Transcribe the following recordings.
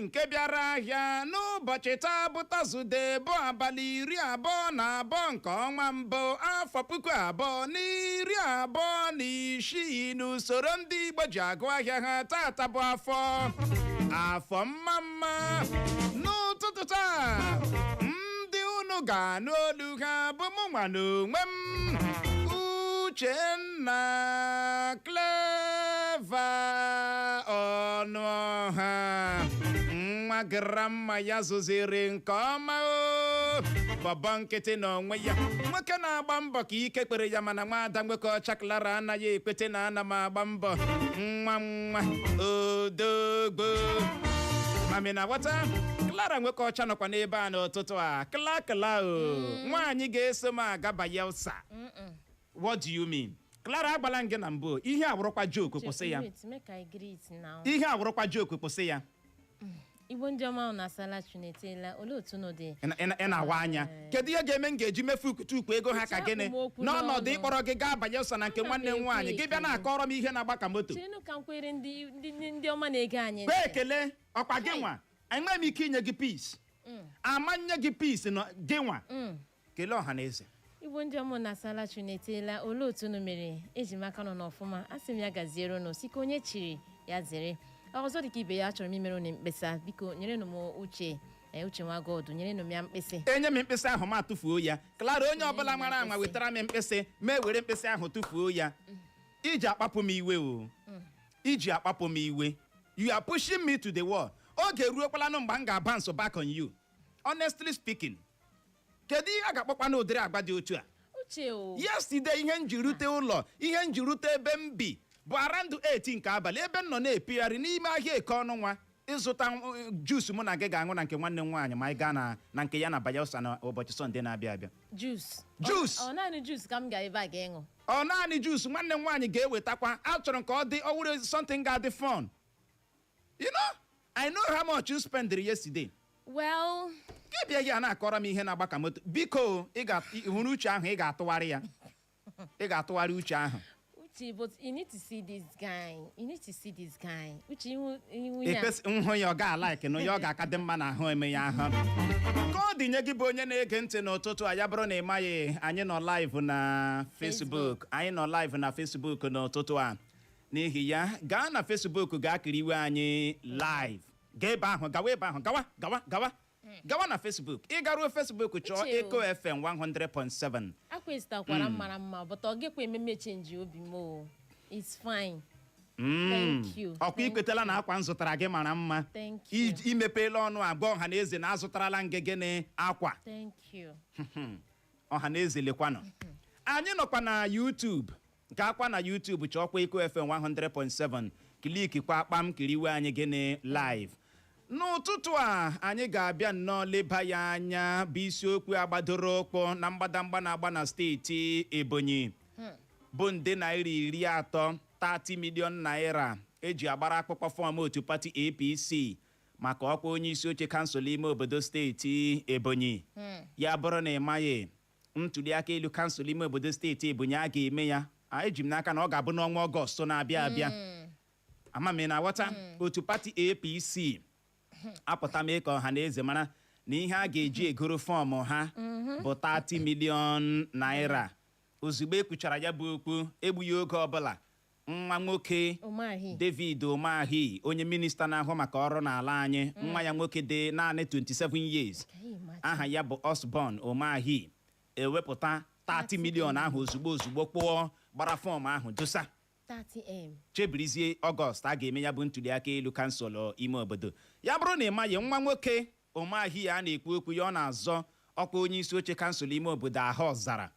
Nke bịara ahịa n'ụbọchị taa bụ Tọzdee, bụ abalị 22 nke ọnwa mbụ, afọ 2026 n'usoro ndị Igbo ji agụ ahịa ha. Tata bụ afọ, afọ mma mma. N'ụtụtụ taa, ndị unu ga-anụ olu ha bụ mụ nwa n'onwe m, Uchenna Clever Ọnụọha, nwa grandma ya zụziri nke ọma o bọbọ nkịtị n'onwe ya, nwoke na-agba mbọ ka ike kpere ya, mana nwaada nwoke ọcha Clara anaghị ekwete na ana m agba mbọ. Nwa nwa odogbo mami na ghọta. Clara nwoke ọcha nọkwa n'ebe a n'ụtụtụ a. Kla kla o nwaanyị ga-eso m aga Bayelsa. What do you mean? Clara, agbala m gị na mbụ, ihe awụrụkwa joke, kwụsị ya. Wait, make I greet now. Ihe awụrụkwa joke, kwụsị ya. Igbo ndị ọma ahụ na-asala Chinetela, olee otu unu dị? Ị na-awa anya. Kedu ihe ga-eme m ga-eji mefu ukutukwu ego ha ka Uche, gịnị akpụ m okwu n'ọnọdụ n'ọnụ. ịkpọrọ gị gaa Bayelsa na nke Ana m nwanne m ekwe nwaanyị gị bịa ekele. na-akọrọ m ihe na-agba ka moto? Chenu ka m kwere ndị ọma na-ege anyị Kwee ntị. ekele ọkwa gị nwa, enweghị m ike inye gị peace, ama nye gị peace nọ gị nwa. Kelee ọha na eze. Igbo ndị ọma na-asala Chinetela, olee otu unu mere? Eji m aka nọ n'ọfụma. Asị m ya gaziere unu, sike onye chiri ya zere. Ọzọ dịka ibe ya, achọrọ m imere unu mkpesa. Biko nyerenụ m Uche, Uche nwa God, nyerenụ m ya mkpịsị. Enye m mkpịsị ahụ, m atụfuo ya. Clara, onye ọbụla mara ama mkpịsị. Wetara m mkpịsị, ma ewere mkpịsị ahụ tụfuo ya. Iji akpapụ m iwe o, iji akpapụ m iwe. You are pushing me to the wall. Oge ruokwalanụ mgbe m ga-bounce back on you. Honestly speaking, kedu ihe a ga-akpọkwa n'ụdịrị agwa dị otu a? Uche o. Yesterday, ihe m ji rute ụlọ, ihe m ji rute ebe m bi bụ around 8 nke abalị, ebe m nọ na-epigharị n'ime ahịa Eke ọnụ nwa ịzụta juice mụ na gị ga-aṅụ na nke nwanne m nwaanyị ma anyị gaa na nke ya na Bayelsa na ụbọchị Sọnde na-abịa abịa. Juice? Juice. Ọ naanị juice ka m ga ebe a ga-ịṅụ? Ọ naanị juice nwanne m nwaanyị ga-ewetakwa. Achọrọ m ka ọ dị, ọ wụrụ something ga-adị fun. I know how much you spend yesterday. Well. Gị bịa gị a na-akọrọ m ihe na-agba ka moto. Biko, ị ga hụrụ uche ahụ, ị ga-atụgharị ya, ị ga-atụgharị uche ahụ. Uche, but you need to see this guy, you need to see this guy. Uche, ihu ya. Ekwesị nhụ ya, ọ ga-alike nụ ya, ọ ga-aka dị mma na ahụ eme ya ahụ ka ọ dị nye gị bụ onye na-ege ntị n'ụtụtụ a. Ya bụrụ na ị maghị, anyị nọ live na Facebook. Anyị nọ live na Facebook n'ụtụtụ a. N'ihi ya, gaa na Facebook gaa kiriwe anyị live. Gaa ebe ahụ, gawa ebe ahụ, gawa, gawa, gawa, gawa na Facebook. Ị garuo Facebook, chọọ Uche o. Echo FM 100.7. Akwa ịzụtakwara m mara mma, but ọ gịkwa ememe change obi m o. It's fine. Thank you. Ọkwa ikwetala na akwa m zụtara gị mara mma? Thank you. Imepeela ọnụ agwa ọha na eze na azụtarala ngị gịnị? Akwa. Thank you. Ọha na eze, lekwanụ, anyị nọkwa na YouTube. Nke akwa na YouTube, chọọkwa Eko FM 100.7, click kwa kpam, kiriwe anyị gịnị? Live. N'ụtụtụ a, anyị ga-abịa nnọọ leba ya anya bụ isiokwu agbadoro ụkwụ na mgbadamgba na-agba na steeti Ebonyi, bụ nde naira 30, 30 million naira eji agbara akpụkpọ fọm otu pati APC maka ọkwa onye isi oche kansụl ime obodo steeti Ebonyi. Ya bụrụ na ị maghị, ntuli aka elu kansụl ime obodo steeti Ebonyi a ga-eme ya, eji m n'aka na ọ ga-abụ n'ọnwa Ọgọst na-abịa abịa. Ama m ị na-aghọta. Otu pati APC apụta mee ka ọha na eze mara na ihe a ga-eji egoro fọọmụ ha bụ 30 million naira. Ozugbo e kwuchara ya bụ okwu, egbughị oge ọbụla, nwa nwoke Umahi. David Umahi, onye minista na-ahụ maka ọrụ n'ala anyị, nwa ya nwoke dị naanị 27 years, Can you imagine? aha ya bụ Osborn Umahi, ewepụta 30 million ahụ ozugbo ozugbo, kpụọ gbara fọọmụ ahụ dosa. 30M. Chebirizie Ọgọst a ga-eme ya bụ ntuli aka elu kansụl ime obodo. Ya bụrụ na ị maghị, nwa nwoke Umahi a na-ekwu okwu ya, ọ na-azọ ọkwa onye isi oche kansụl ime obodo ahụ ọzara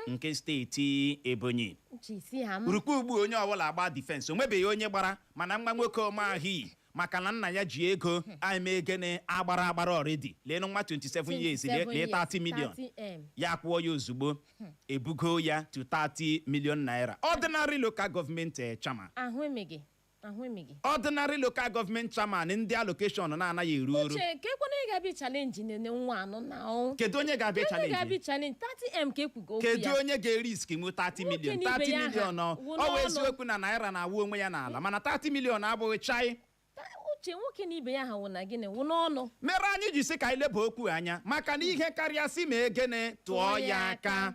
nke steeti Ebonyi. Uche, isi ha m. Rukwa ugbu, onye ọbụla agba defence, o nwebeghị onye gbara, mana nwa nwoke Umahi, maka na nna ya ji ego eme gịnị? Agbara agbara already. Lee nwa 27 years, lee 27 lee 30 million. 30M. Ya kwụọ ya ozugbo, ebugo ya to 30 million naira. Ordinary local government chairman. Ahụ emeghị. Ahụ emeghị. Ordinary local government chairman, ndị allocation na-anaghị eru oru. Uche, ka ekwana ị ga-abịa challenge nene nwa anọ na o. Kedu onye ga-abịa Onye challenge? ga-abịa challenge 30M ka ekwugo okwu Kedu ya. onye ga-erisk nwu 30 million? Nwoke na ibe 30 ya ha million ọ wụ ọ bụ n'ọnụ. eziokwu na naira na-awụ onwe ya n'ala, mana 30 million abụghị chai. Uche, nwoke na ibe ya ha wụ na gịnị wụ n'ọnụ. Mere anyị ji sị ka anyị leba okwu anya, maka na ihe karịa sị ma egene tụọ ya aka.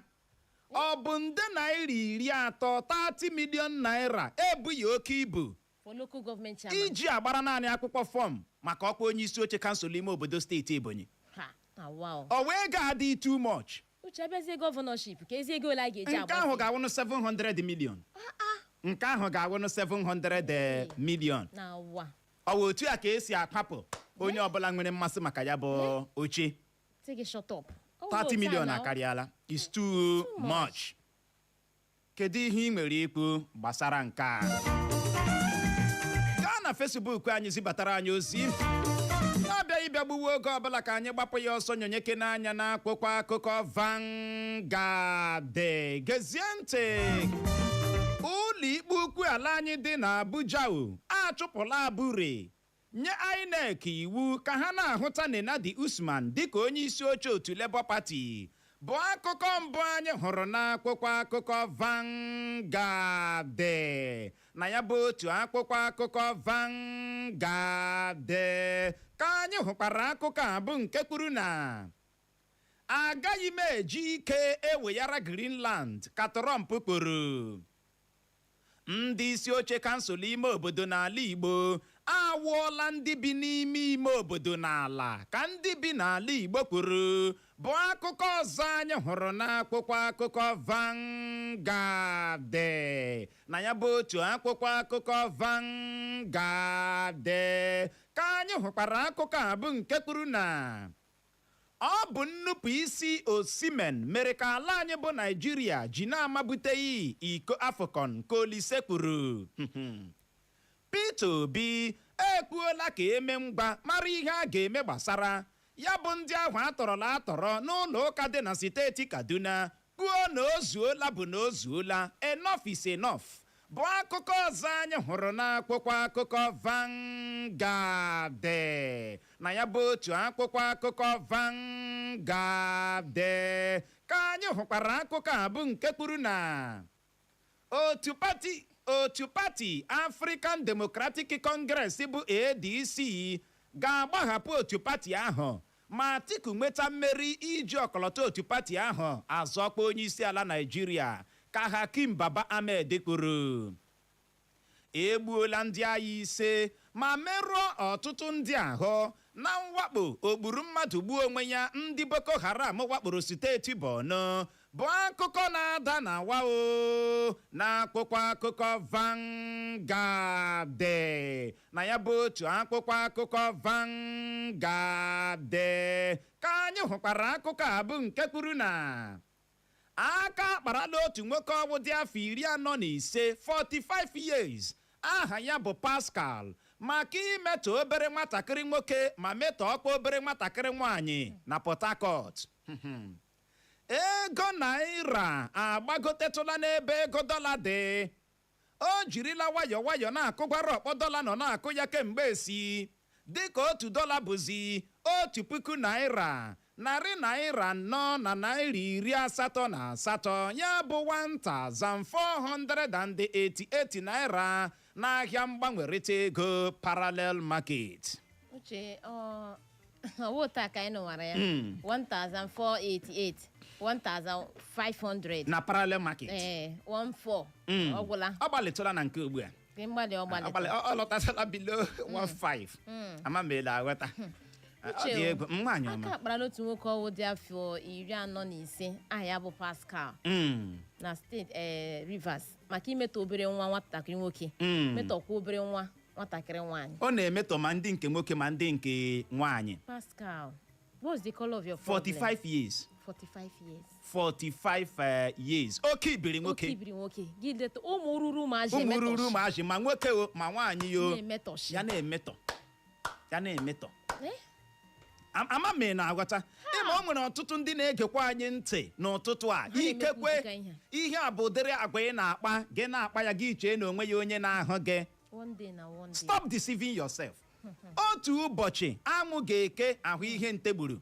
Ọ bụ nde naira 30, 30 million naira, ebughị oke ibu for local government chairman iji agbara naanị akwụkwọ form maka ọkwa onye isi oche kansụl ime obodo steeti Ebonyi? Ha na wow. Ọ wee ga-adị too much. Uche, abịazie governorship, ka ezi ego ole a ga-eji Nke ahụ agbazi? ga-awụnụ 700 million. Nke ahụ ga-awụnụ 700 million. Na wa. Ọ wụ otu a ka esi akwapụ onye ọbụla nwere mmasị maka ya bụ oche? Take a shut up. Ọ wụ 30 otu a million na- akarịala, is too much. Kedu ihe ị nwere ikwu gbasara nke a? Gaa na Facebook anyị zibatara anyị ozi. Na-abịa ịbịa gbuwe oge ọbụla, ka anyị gbapụ ya ọsọ nyonyeke n'anya na akwụkwọ akụkọ Vanguard. Gezie ntị. Ụlọ ikpe ukwu ala anyị dị n'Abuja o achụpụla Abure, nye INEC iwu ka ha na-ahụta Nenadi Usman dịka onye isi oche otu Labour Party, bụ akụkọ mbụ anyị hụrụ n'akwụkwọ akụkọ Vanguard. Na ya bụ otu akwụkwọ akụkọ Vanguard ka anyị hụkwara akụkọ a bụ nke kwuru na agaghị m eji ike eweghara Greenland, ka Trump kwuru. Ndị isi oche kansụl ime obodo n'ala Igbo awụọla ndị bi n'ime ime obodo n'ala, ka ndị bi n'ala Igbo kwuru, bụ akụkọ ọzọ anyị hụrụ n'akwụkwọ akụkọ Vanguard. Na ya bụ otu akwụkwọ akụkọ Vanguard ka anyị hụkwara akụkọ a bụ nke kwuru na ọ bụ nnupụ isi Osimhen mere ka ala anyị bụ Naijiria ji na-amabuteghị iko AFCON, ka Olise kwuru. Peter Obi ekwuola ka eme ngwa mara ihe a ga-eme gbasara ya bụ ndị ahụ atọrọla atọrọ n'ụlọ ụka dị na steeti Kaduna, kwuo na o zuola bụ na o zuola, enough is enough, bụ akụkọ ọzọ anyị hụrụ n'akwụkwọ akụkọ Vanguard. Na ya bụ otu akwụkwọ akụkọ Vanguard ka anyị hụkwara akụkọ a bụ nke kwuru na otu pati African Democratic Congress bụ ADC ga-agbahapụ otu pati ahụ ma Atiku nweta mmeri iji ọkọlọtọ otu pati ahụ azọkwa onye isi ala Naịjirịa, ka Hakim Baba Ahmed kwuru. Egbuola ndị agha 5 ma merụọ ọtụtụ ndị ahụ na mwakpo ogburu mmadụ gbuo onwe ya ndị Boko Haram wakporo steeti Borno, bụ akụkọ na-ada na wao n'akwụkwọ akụkọ Vanguard. Na ya bụ otu akwụkwọ akụkọ Vanguard ka anyị hụkwara akụkọ a bụ nke kwuru na aka akparala otu nwoke ọwụ dị afọ 45, 45 years, aha ya bụ Pascal, maka imetọ obere nwatakịrị nwoke ma metọọkwa obere nwatakịrị nwanyị na Port Harcourt. Ego naira agbagotetụla n'ebe ego dọla dị. O jirila nwayọọ nwayọọ na-akụgwara ọkpọ dọla nọ na-akụ ya kemgbe esi, dịka otu dọla bụzi 1,488 naira 88, ya bụ 1488 naira n'ahịa mgbanwerịta ego parallel market. Uche, ọ ọwụ taa ka anyị nụwara ya 1488, 1500 na parallel market. Ee, 14. Ọ gwụla. Ọ gbalịtụla na nke ugbu a. Ka mgbalị ọ gbalị. Ọ lọtasala below 15, ama m ele aghọta. Ọ Uche, dị egwu, nwaanyị ọma. Aka akpara n'otu nwoke ọwụ dị afọ 45, aha ya bụ Pascal, na steeti Rivers maka imetọ obere nwa nwatakịrị nwoke, metọkwa obere nwa nwatakịrị nwaanyị. Ọ na-emetọ ma ndị nke nwoke ma ndị nke nwaanyị. Pascal, what's the color of your problem? 45 years. 45 years. 45 years, oke ibiri oke nwoke. Ibiri nwoke gị leta ụmụ ruru ụmụazị. Ụmụ ruru ụmụazị, ma nwoke o ma nwaanyị o. Na-emetọshi. Ya na-emetọ, ya na-emetọ. Eh? Ama m ị na-aghọta. Ịma o nwere ọtụtụ ndị na-egekwa anyị ntị n'ụtụtụ a. Na-emekwa Ikekwe ụdịka ihe a. ihe a bụ ụdịrị agwa ị na-akpa, gị na-akpa ya, gị chee na onwe ya onye na-ahụ gị. One day na one day. Stop deceiving yourself. Otu ụbọchị anwụ ga-eke ahụ ihe ntegburu.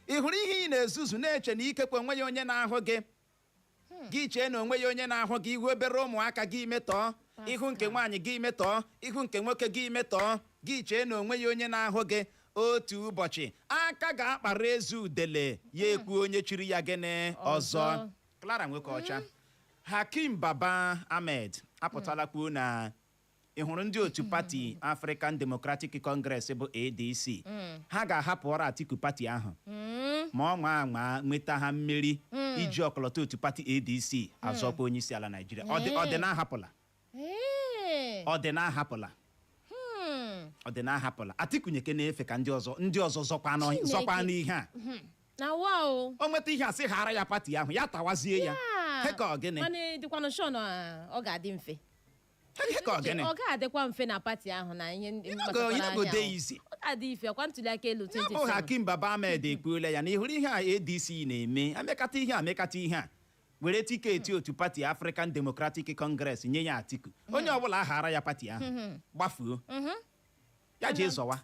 Ị hụrụ ihe ị na-ezuzu na-eche na ikekwe onwe ya onye na-ahụ gị, gị chee na onwe ya onye na-ahụ gị. Ihu obere ụmụaka gị metọọ, ihu nke nwaanyị gị metọọ, ihu nke nwoke gị metọọ, gị. Gị chee na onwe ya onye na-ahụ gị. Otu ụbọchị, aka ga-akpara eze udele ya ekwu onye chiri ya gịnị ọzọ. Ọzọ. Clara nwoke ọcha, Hakim Baba Ahmed apụtala kwuo na ị hụrụ ndị otu pati African Democratic Congress bụ ADC, ha ga-ahapụ ọrụ Atiku pati ahụ ma ọ nwa anwa nweta ha mmeri iji ọkọlọtọ otu pati ADC azọkwa onye isi ala Naijiria. Ọ dị na-ahapụla. Ee. Ọ dị na-ahapụla. Ọ dị na-ahapụla. Atiku nyeke na-efe ka ndị ọzọ Chineke. zọkwa n'ihe a. Na wa o. O nweta ihe a sị ghara ya pati ahụ, ya tawazie ya. He ka ọ gịnị? Mana dịkwanụ sure na ọ ga-adị mfe? He ka ọ gịnị? Ọ ga-adịkwa mfe na pati ahụ na ihe ndị You no go- gbasatara you no go anya dey ahụ. easy. Ọ ga-adị mfe ọkwa ntuli aka elu Ya bụ 2027. Hakim Baba Ahmed ekwuola ya na ịhụrụ ihe a ADC na-eme, amekata ihe a, amekata ihe a, were ticket otu pati African Democratic Congress nye ya Atiku, onye ọbụla aghara ya pati ahụ gbafuo, ya jee zọwa.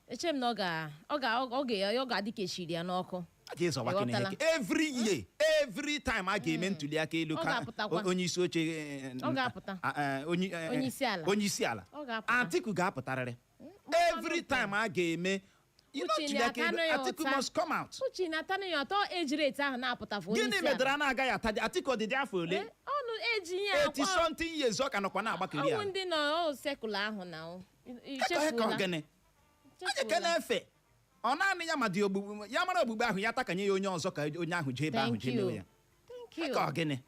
Eche m na ọ ga ọ ga ọ ga ọ ga-adị ka eshiri ya n'ọkụ. Ya jee zọwa. Ịghọtala. Keneheke every year, every time a ga-eme ntuli aka elu Ọ ka ga-apụtakwa. onye isi oche Ọ ga-apụta. Onye Onye isi ala. Onye isi ala. Ọ ga-apụta. Atiku ga-apụtarịrị every time a ga-eme Uche ntuli aka elu. na-atanụ ya Atiku ụta. must come out. Uche na-atanụ ya ọtọ ejiri etu ahụ na-apụtafụ onye Gịnị isi ala. medara na-agaghị ata Atiku ọdịdị afọ ole? Eh, ọnụ eji ya 80 something years, ọ ka nọkwa na-agbakeri ọnwụ ala. Ndị nọ ọ sekụlụ ahụ na o. Ka Ichefuola. gịnị onye ka na-efe ọ naanị ya ma dị ogbugbu ya mara ogbugbu ahụ, ya takanye ya onye ọzọ ka onye ahụ jee ebe ahụ Thank jee you. mewe ya. Thank you. Ka ọ gịnị?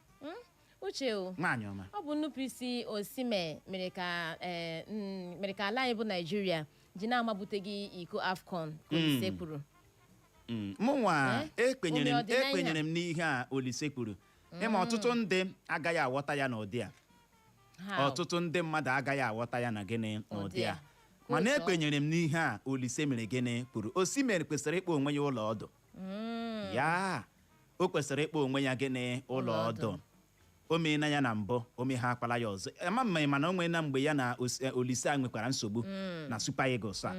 Uche o. Nwaanyị ọma. Ọ bụ nnupụisi Osimhen mere ka mere ka ala anyị bụ Naijiria ji na-amabuteghị iko AFCON, ka Olise kwuru. Mụnwa Eh? ekwenyere m Ome ọdịnaya. Ekwenyere m n'ihe a Olise kwuru. Ịma ọtụtụ ndị agaghị aghọta ya n'ụdị a. How? Ọtụtụ ndị mmadụ agaghị aghọta ya na gịnị n'ụdị Ụdị a. a. Mana Otu ọ. ekwenyere m n'ihe a Olise mere gịnị kwuru. Osimhen kwesịrị ịkpọ onwe ya ụlọ ọdụ ya. O kwesịrị ịkpọ onwe ya gịnị ụlọ Ụlọ ọdụ. ọdụ. O meela ya na mbụ, o meghe akwala ya ọzọ. Ama mma, mana o nwee na mgbe ya na Olise a nwekwara nsogbu na Super Eagles a.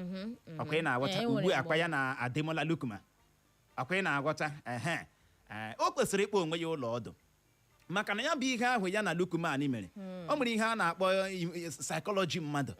Ọkwa ị na-aghọta? Eh, e Ugbu nwere a akwa mgbe. ya na Ademola Lookman, ọkwa ị na-aghọta? Ehe. Eh, o kwesịrị ịkpọ onwe ya ụlọ ọdụ maka na ya bụ ihe ahụ ya na Lookman mere. O nwere ihe a na-akpọ psychology mmadụ.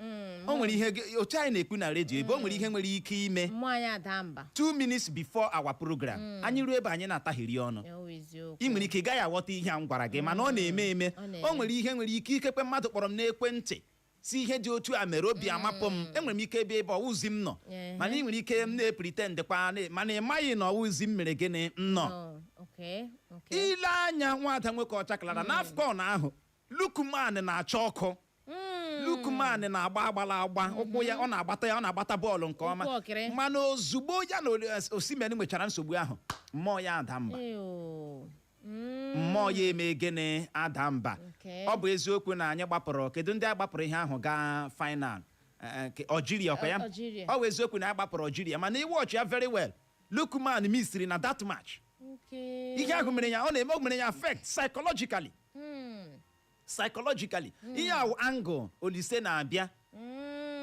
O nwere ihe otu anyị na-ekwu na redio ebe o nwere ihe nwere ike ime Mmụọ anyị ada mba. 2 minutes before our program, anyị ruo ebe anyị na-ataghịrị ọnụ. Ya wụ eziokwu. Ị nwere ike ị gaghị aghọta ihe a m gwara gị, mana ọ na-eme eme. Ọ na-eme. O nwere ihe nwere ike ikekwe mmadụ kpọrọ m n'ekwentị si ihe dị otu a mere, obi amapụ m. Enwere m ike ebe ebe ọwụzi m nọ, mana ị nwere ike m na-epretend kwa mana ị maghị na ọwụzi m mere gịnị m nọ. Oh, okay. Ile anya nwada nwoke ọcha Clara, na AFCON ahụ, Lookman na-acha ọkụ. Lookman na-agba agbala agba ụkwụ ya, ọ na-agbata ya, ọ na-agbata bọọlụ nke ọma. Ụkwụ ọkịrị. Mana ozugbo ya na Osimhen nwechara nsogbu ahụ, mmụọ ya ada mba. Eyo. Mmụọ ya eme gịnị ada mba. Okay. Ọ bụ eziokwu na anyị gbapụrụ, kedu ndị a gbapụrụ ihe ahụ gaa final? Algeria, ọkwa ya? Algeria. Ọ bụ eziokwu na a gbapụrụ Algeria, mana iwatch ya very well, Lookman missiri na that match. Ihe ahụ mere ya, ọ na-eme, o mere ya affect psychologically. Psychologically, ihe ahụ angle Olise na-abịa.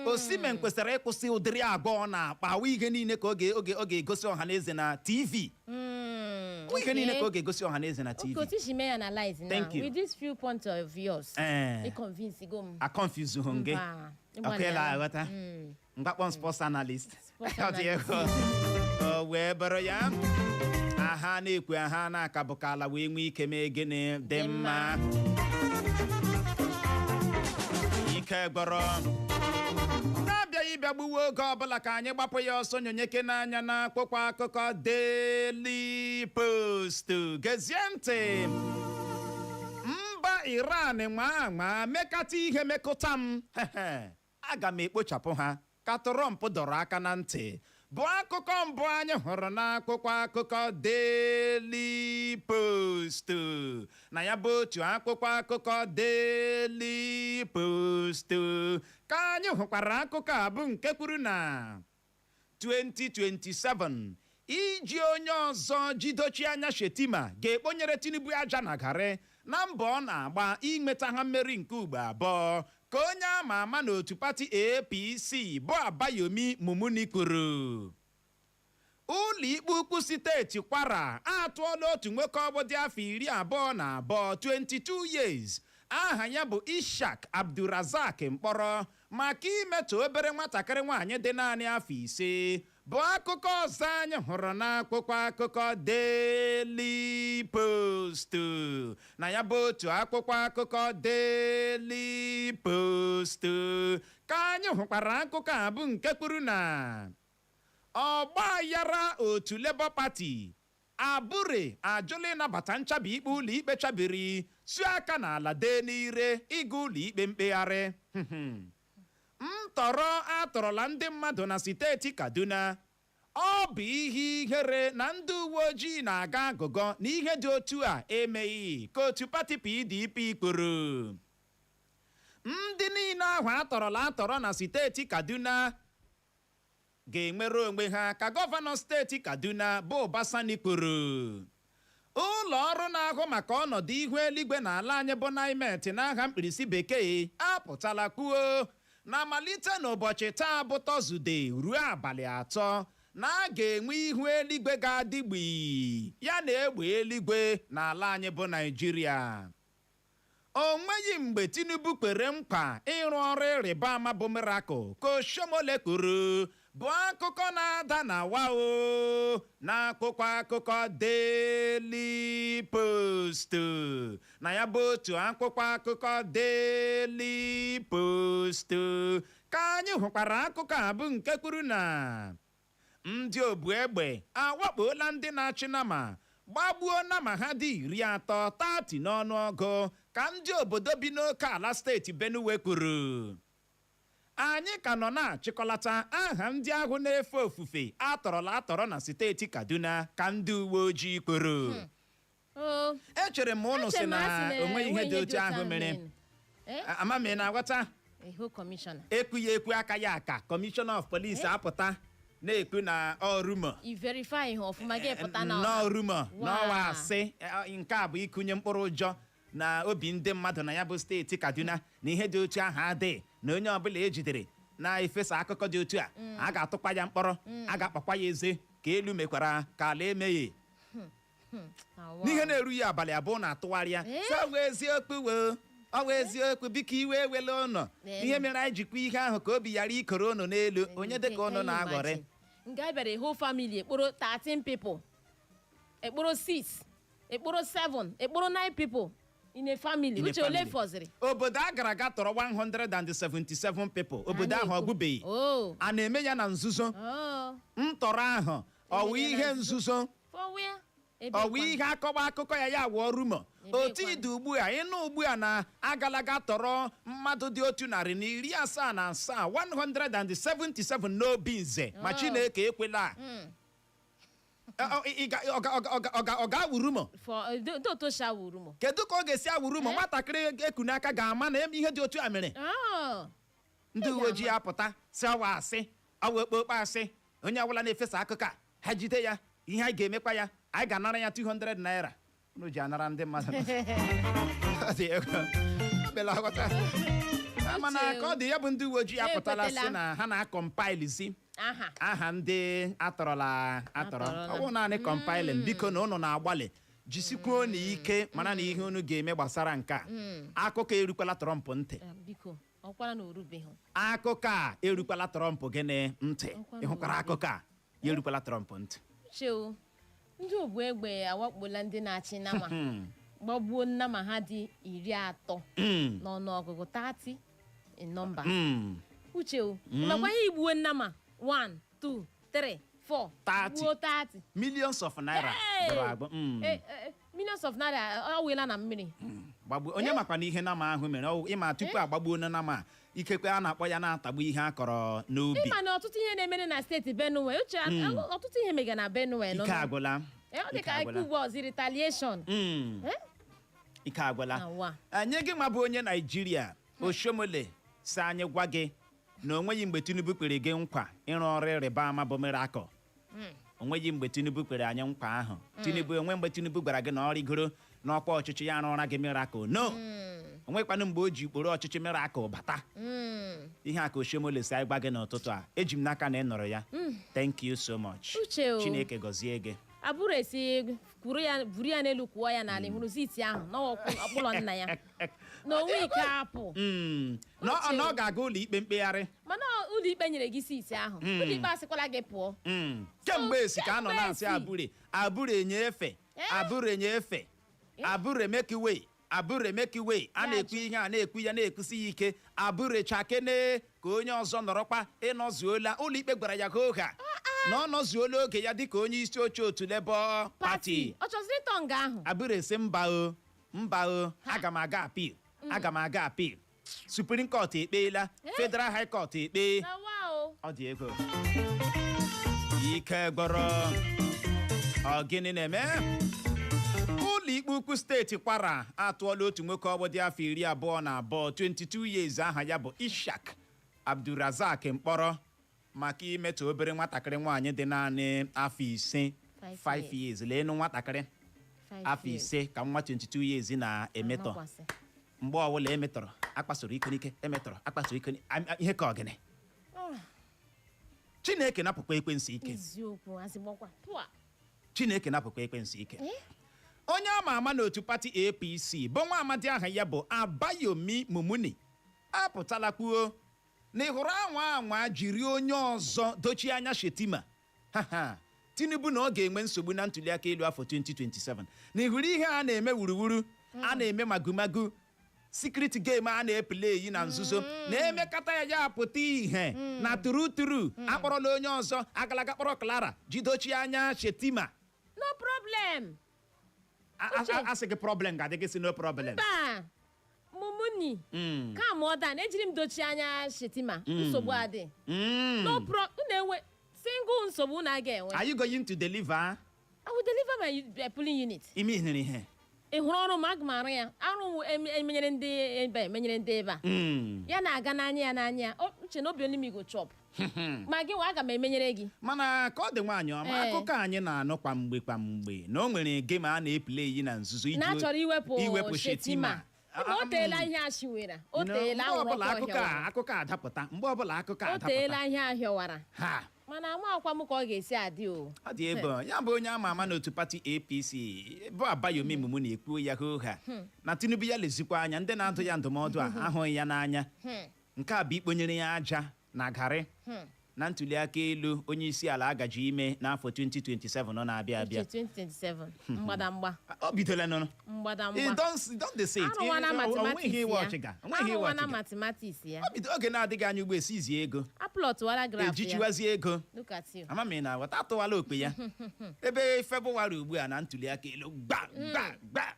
Osimhen kwesịrị ịkwụsị ụdịrị agwa ọ na-akpa. Awụ ihe niile ka oge ọ ga-egosi ọha na eze na TV. Awụ ihe niile ka ọ ga-egosi ọha na eze na TV. Okay, otu isi mee analyze now. Thank you. With this few points of yours. Eh. Ị convince go m. A confuse hụ gị? Mba, Ọkụ ịla aghọta. Mgbakpọ sports analyst. Sports Ọ dị egwu. O wee bụrụ ya, aha na-ekwe aha na-akabụ ka ala wee nwee ike mee gịnị dị Dị mma. mma. Ike gbọrọ na-abịaghị ịbịa gbuwe oge ọbụla ka anyị gbapụ ya ọsọ nyonyeke n'anya na akwụkwọ akụkọ Daily Post. Gezie ntị. Mba Iran nwa anwa mekata ihe mekụta m, aga m ekpochapụ ha, ka Trump dọrọ aka na ntị, bụ akụkọ mbụ anyị hụrụ n'akwụkwọ akụkọ Daily Post. Na ya bụ otu akwụkwọ akụkọ Daily Post ka anyị hụkwara akụkọ a bụ nke kwuru na 2027 iji onye ọzọ jidochi anya Shetima ga-ekponyere Tinubu aja na garị na mbọ ọ na-agba inweta ha mmeri nke ugbo abụọ, ka onye ama ama n'otu pati APC bụ Abayomi Mumuni kwuru. Ụlọikpe ukwu steeti Kwara atụọla otu nwoke ọgbọ dị afọ 22, 22 years, aha ya bụ Ishak Abdulrazak, mkpọrọ. Maka imetọ obere nwatakịrị nwaanyị dị naanị afọ 5 bụ akụkọ ọzọ anyị hụrụ n'akwụkwọ akụkọ Daily Post. Na ya bụ otu akwụkwọ akụkọ Daily Post ka anyị hụkwara akụkọ a, bụ nke kwuru na ọgba aghara otu Labour Party, Abure ajụla ịnabata nchabi ikpe ụlọ ikpe chabiri, su aka n'ala dee n'ire ịga ụlọ ikpe mkpegharị. Ntọrọ atọrọla ndị mmadụ na steeti Kaduna, ọ bụ ihe ihere na ndị uwe ojii na-aga agụgọ na ihe dị otu a emeghị, ka otu pati PDP kwuru. Ndị niile ahụ atọrọla atọrọ na steeti Kaduna ga-enwere onwe ha, ka gọvanọ steeti Kaduna bụ Uba Sani kwuru. Ụlọ ọrụ na-ahụ maka ọnọdụ ihu eluigwe n'ala anyị bụ NIMET n'aha mkpirisi bekee apụtala kwuo na malite n'ụbọchị taa bụ Tọzdee ruo abalị 3 na a ga-enwe ihu eluigwe ga-adị gbii ya na egbe eluigwe n'ala anyị bụ Naijiria. O nweghị mgbe Tinubu kwere nkwa ịrụ ọrụ ịrịba ama bụ miracle, ka Oshiomhole kwuru, bụ akụkọ na-ada na wao n'akwụkwọ akụkọ Daily Post. Na ya bụ otu akwụkwọ akụkọ Daily Post ka anyị hụkwara akụkọ a, bụ nke kwuru na ndị obu egbe awakpola ndị na-achị nama, gbagbuo nama ha dị 30, 30 n'ọnụọgụ, ka ndị obodo bi n'oke ala steeti Benue kwuru. Anyị ka nọ na-achịkọlata aha ndị ahụ na-efe ofufe atọrọla atọrọ na steeti Kaduna, ka ndị uwe ojii kwuru. O Echere m ụnụ sị Eche m na asị na onwe ihe dị otu ahụ mere. Eh? Ama m, ị na-aghọta? Ihu kọmishọna. Ekwu ya ekwu, aka ya aka, kọmishọna of police apụta na-ekwu na ọ rumour. I verify ihe ọfụma, gị pụta na Nnọọ rumour n'ọwa Waa. asị. Nke a bụ ịkụnye mkpụrụ ụjọ na obi ndị mmadụ na ya bụ steeti Kaduna, na ihe dị otu ahụ adịghị, na onye ọbụla ejidere na-efesa akụkọ dị otu a, a ga-atụkwa ya mkpọrọ, a ga-akpakwa ya eze, ka elu mekwara ka ala emeghe. Awa. N'ihe na-erughị abalị 2 na-atụgharị ya Eh? sị, ọ bụ eziokwu wo, ọ bụ eziokwu, biko iwe ewela ụnọ. Ee. Ihe mere anyị jikwa ihe ahụ ka obi ghara ikoro ụnụ n'elu onye dịka ụnụ Can you na-aghọrị. imagine? Nga a bịara whole family ekporo 13 people, ekporo 6, ekporo 7, ekporo 9 people in a family. In a Uche, ole family. fọziri? Obodo a gara aga tọrọ 177 people, obodo ahụ ọ gwụbeghị. Oh. A na-eme ya na nzuzo? Oh. Ntọrọ ahụ ọwụ Eme ya na ihe nzuzo? For where? Ebe Ọwụ kwanụ? ihe akọwa akụkọ ya ya wụọ rumour? Ebe Otu kwanụ? ịdị ugbu a, ịnụ ugbu a na agalaga tọrọ mmadụ dị 177, 177 n'obi nze ma Oh. Chineke ekwela. Ọ ga-awụ rumour? For ndị otu sha wụ rumour. Kedu ka ọ ga-esi awụ rumour? Nwatakịrị eku n'aka ga-ama na ihe dị otu a mere. Oh. Ndị Ị uwe ojii ga-ama. apụta si ọwa asị, ọwa okpokpo asị. Onye ọbụla na-efesa akụkọ a, ha jide ya, ihe anyị ga-emekwa ya, anyị ga-anara ya 200 naira unu ji anara ndị mmadụ. Ọ dị egwu. Bela ghọta. Mana ka ọ dị ya bụ ndị uwe ojii apụtala Ekwetela. sị na ha na-acompilezi Aha. aha ndị atọrọla atọrọ. Atọrọla. Ọ bụrụ naanị compiling, biko na unu na-agbalị, jisikwuo na ike mara na ihe unu ga-eme gbasara nke a. Akụkọ erukwala Trump ntị. Eh, biko, ọkwara na orubeghị. Akụkọ a erukwala Trump gịnị ntị. Ọkwa na Ịhụkwara orube. akụkọ a ya erukwala Trump ntị. Uche o, ndị obu egbe awakpola ndị na-achị nama, gbagbuo nnama ha dị 30 n'ọnụọgụgụ, 30 in number. Uche o, makwa ihe igbuo nnama 1, 2, 3, 4, 30. gbuo 30. Millions of naira Hey! gbara agbụ. Eh, eh, millions of naira ọ wela na mmiri. Gbagbuo onye makwa na ihe nama ahụ mere ịma tupu agbagbuo na nama a, ikekwe a na-akpọ ya na-atagbu ihe a kọrọ n'ubi. Ịma na ọtụtụ ihe na-emere na steeti Benue, Uche, ọtụtụ ihe mega na Benue nọ Ike agwụla. Eh, ọ dị Ike ka agwụla. ike ugbu ọzọ retaliation. Eh? Ike agwụla. Awa. Anyị gị nwa bụ onye Naijiria, Oshiomhole si anyị gwa gị na o nweghị mgbe Tinubu kwere gị nkwa ịrụ ọrụ ịrịba ama bụ miracle. O nweghị mgbe Tinubu kwere anyị nkwa ahụ. Tinubu onwe mgbe Tinubu gwara gị na ọ rigoro n'ọkwa ọchịchị ya arụra gị miracle? No. O nwekwanụ mgbe o ji ukporo ọchịchị miracle bata. Ihe a ka Oshiomhole si anyị gwa gị n'ụtụtụ a. Eji m n'aka na ị nụrụ ya. Thank you so much. Uche o. Chineke gọzie gị. Abụrụ esi kwuru ya, buru ya n'elu, kwụọ ya n'ala. Hụrụ seat ahụ n'ọkpụlọ nna ya na onwe ike apụ. Na ọ ga-aga ụlọ ikpe mkpegharị. Mana ụlọ ikpe nyere gị seat ahụ, ụlọ ikpe asịkwala gị pụọ. Kemgbe esi ka a nọ Kemgbe na-asị esi. Abure, Abure nye efe. Abure nye efe. Abure make way, Abure make way. A Ya na-ekwu ihe a na-ekwu ya, na-ekwusi ya ike. Abure chakene ka onye ọzọ nọrọkwa. Ịnọzuola, ụlọ ikpe gwara ya hoha na ọ nọzuola oge ya dịka onye isi oche otu Labour Party. Ọ chọziri ịtọ nga ahụ. Abure sị mba o, mba o, aga m aga appeal, aga m aga appeal. Supreme Court ekpeela, Federal High Court ekpe. Na wa o. Ọ dị ego, ike gbọrọ. Ọ gịnị na-eme? Ụlọ ikpe ukwu steeti Kwara atụọla otu nwoke ọgbọ dị afọ 22, 22 years, aha ya bụ Ishak Abdulrazak, mkpọrọ maka imetọ obere nwatakịrị nwaanyị dị naanị afọ 5. 5. 5 years. Leenu nwatakịrị 5 afọ years. 5 ka nwa 22 years na-emetọ. Amakwasị. Mgbe ọbụla emetọrọ, akpasoro ike n'ike, emetọrọ, akpasoro ike ihe ka ọgịnị? Ah, Chineke napụkwa ekwensu ike. Eziokwu, azịgbọkwa pụa. Chineke napụkwa ekwensu ike. Eh? Onye ama ama n'otu pati APC bụ nwa amadi aha ya bụ Abayomi Mumuni apụtala kwuo na ị hụrụ anwa anwa jiri onye ọzọ dochie anya Shetima, ha ha, Tinubu, na ọ ga-enwe nsogbu na ntuliaka elu afọ 2027. Na ị hụrụ ihe a na-eme wuruwuru, a na-eme magumagu, secret game a na-epele na nzuzo, na-emekata ya, ya apụta ihe na turu turu akpọrọla onye ọzọ agalaga kpọrọ Clara ji dochie anya Shetima. No problem. Uche. Asị gị problem ga-adị gị, si no problem. Mba, Mumuni, ka mụọ dan ejiri m dochie anya Shetima, nsogbu adị. No pro unu enwe single nsogbu unu aga enwe. Are you going to deliver? I will deliver my polling unit. Ime ihere ihe. Ị hụrụ ọrụ m, aga m arụ ya. Arụ m emenyere ndị ebe a, emenyere ndị ebe a. Ya na-aga n'anya ya n'anya ya. Uche na obi only me go chop ma gị nwa, aga m emenyere gị. Mana ka ọ dị, nwaanyị ọma, akụkọ anyị na-anụ kwa mgbe kwa mgbe na o nwere game a na-epule yi na nzuzo iji Na achọrọ iwepụ iwepụ Shetima. Shetima. O teela ihe a shiwere, o teela Mgbe anwụrụ ọbụla ọkụ akụkọ a ọhịawara. Akụkọ a adapụta, mgbe ọbụla akụkọ a O teela adapụta. ihe ahịọwara. Ha. Mana ama akwa m ka ọ ga-esi adị o. Ọ dị ego. Ya bụ onye ama ama n'otu pati APC bụ Abayomi Mumu na-ekwu ya hoo ha na Tinubu ya lezikwa anya, ndị na-adụ ya ndụmọdụ a ahụghị ya n'anya. Nke a bụ ikponyere ya aja na garị na ntuli aka elu onye isi ala agaji ime n'afọ 2027 ọ na-abịa abịa. Uche, 2027, mgbadamgba. Ọ bidola nụnụ. Mgbadamgba. Don't dey say it. Arụwana Onweghị mathematics iwe ya. ọchịga, onweghị iwe Arụwana ọchịga. mathematics ya. Ọ bido oge na-adịghị anya ugbo esizie ego. Aplọtụwara graph ya. Ejichiwazie ego. Look at you. Ama m ị na-aghọta, atụwala okpe ya ebe Febụwarị ugbu a na ntuli aka elu gba gba gba,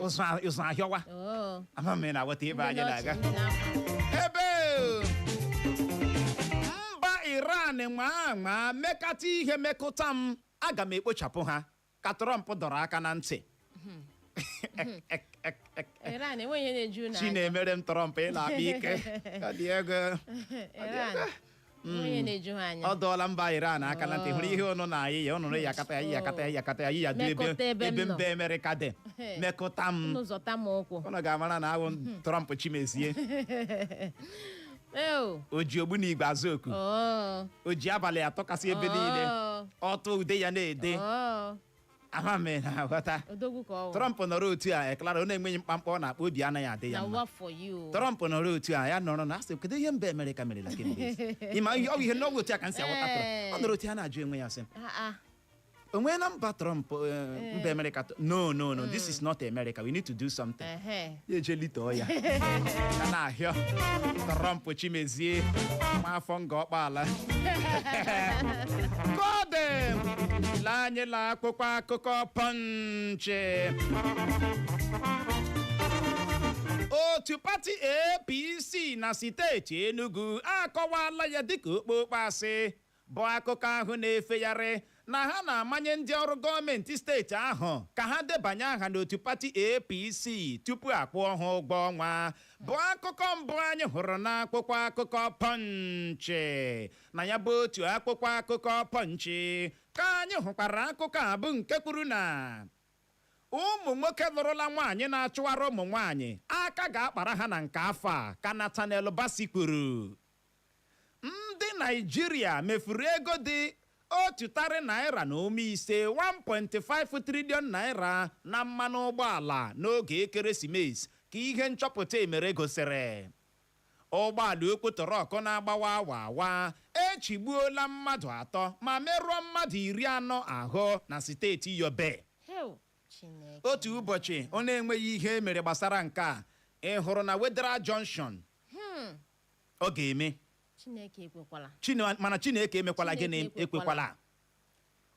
ụzọ ụzọ ahịọwa. Oh. Ama m ị na-aghọta ebe Ndị anyị n'ọchị, na-aga. ndị na-akwa. Ebe mba Iran nwa nwa mekata ihe mekụta m, aga m ekpochapụ ha, ka Trump dọrọ aka na ntị. Iran enweghị ihe na-eju n'anya. Chinemere m, Trump ị na-akpa ike, ọ dị ego. Iran enweghị ihe na-eju ha anya. Ọ dọọla mba Iran aka na ntị, hụrụ ihe ụnụ na-ayị ya, ụnụrụ ya akata ya, ya akata ya, ya akata ya, ya du ebe Mekụta ebe m ebe nọ. mba Amerịka dị mekụta m. Unu zọta m ụkwụ. Ụnụ ga-amara na awụ Trump Chimezie. Eo. O ji ogbu na igwe azụ oku. Oh. O ji abalị atọ kasị ebe niile. Oh. Ọtụ ude ya na-ede. Oh. Ama m ị na-aghọta. Odogwu ka ọ wụ. Trump nọrọ otu a, eklara ọ na-enweghị mkpamkpa ọ na-akpa, obi anaghị adị ya Na mma. what for you. Trump nọrọ otu a, ya nọrọ na asị, kedu ihe mba Amerịka merela kemgbe? Ịma ihe ọ bụ ihe n'ọgwụ otu a ka m si aghọta Trump. Ọ nọrọ otu a na-ajụ onwe ya sị, Ah ah. o nweela mba Trump, mba Amerịka, no, no, no, this is not America, we need to do something. Ehe. Ya eje litọọ ya, ya na-ahịọ Trump Chimezie nwa afọ nga ọkpaala kọdị. Lee anyị la akwụkwọ akụkọ Punch. Otu pati APC na steeti Enugu akọwala ya dịka okpokpo asị bụ akụkọ ahụ na-efegharị na ha na-amanye ndị ọrụ gọọmenti steeti ahụ ka ha debanye aha n'otu pati APC tupu akwụọ ha ụgwọ ọnwa, bụ akụkọ mbụ anyị hụrụ n'akwụkwọ akụkọ Punch. Na ya bụ otu akwụkwọ akụkọ Punch ka anyị hụkwara akụkọ a bụ nke kwuru na ụmụ nwoke lụrụla nwaanyị na-achụwara ụmụ nwaanyị aka ga-akpara ha na nke afọ a, ka Nathaniel Bassey kwuru. Ndị Naijiria mefuru ego dị 1 tarị naira na ụma ise, 1.5 trillion naira na mmanụ ụgbọala n'oge ekeresimesi, ka ihe nchọpụta emere gosiri. Ụgbọala ukwu truck na-agbawa awa awa echigbuola mmadụ 3 ma merụọ mmadụ 40 ahụ na steeti Yobe. Heo, Chineke. Otu ụbọchị ọ na-enweghị ihe emere gbasara nke a, ị hụrụ na Wetheral Junction ọ ga-eme. Chineke ekwekwala. Mana Chineke emekwala. Chineke gịnị ekwekwala?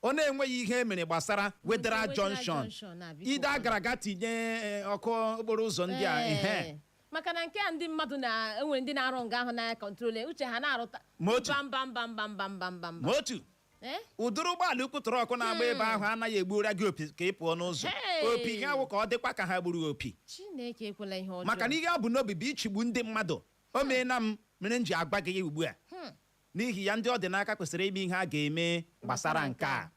Ọ na-enweghị ihe emere gbasara Wetheral Wetheral Junction. Junction na biko. Ide agara aga tinye ọkụ okporo ụzọ ndị a ihe. Ee, maka na nke a ndị mmadụ na enwere ndị na-arụ nga ahụ na control uche ha na-arụta. Ma otu. Bam bam bam bam bam bam bam. Ma otu Eh? ụdịrị ụgbọala ukwu truck na-agba ebe ahụ anaghị egbura gị opi ka ị pụọ n'ụzọ. Hey! Opi gị awụ ka ọ dịkwa ka ha gburu opi. Chineke ekwela ihe ọjọọ. Maka na ihe ọ bụ n'obi bụ ichigbu ndị mmadụ. O meela m mere m ji agwa gị ya ugbu a. N'ihi ya, ndị ọ dị n'aka kwesịrị ime ihe a ga-eme gbasara nke a.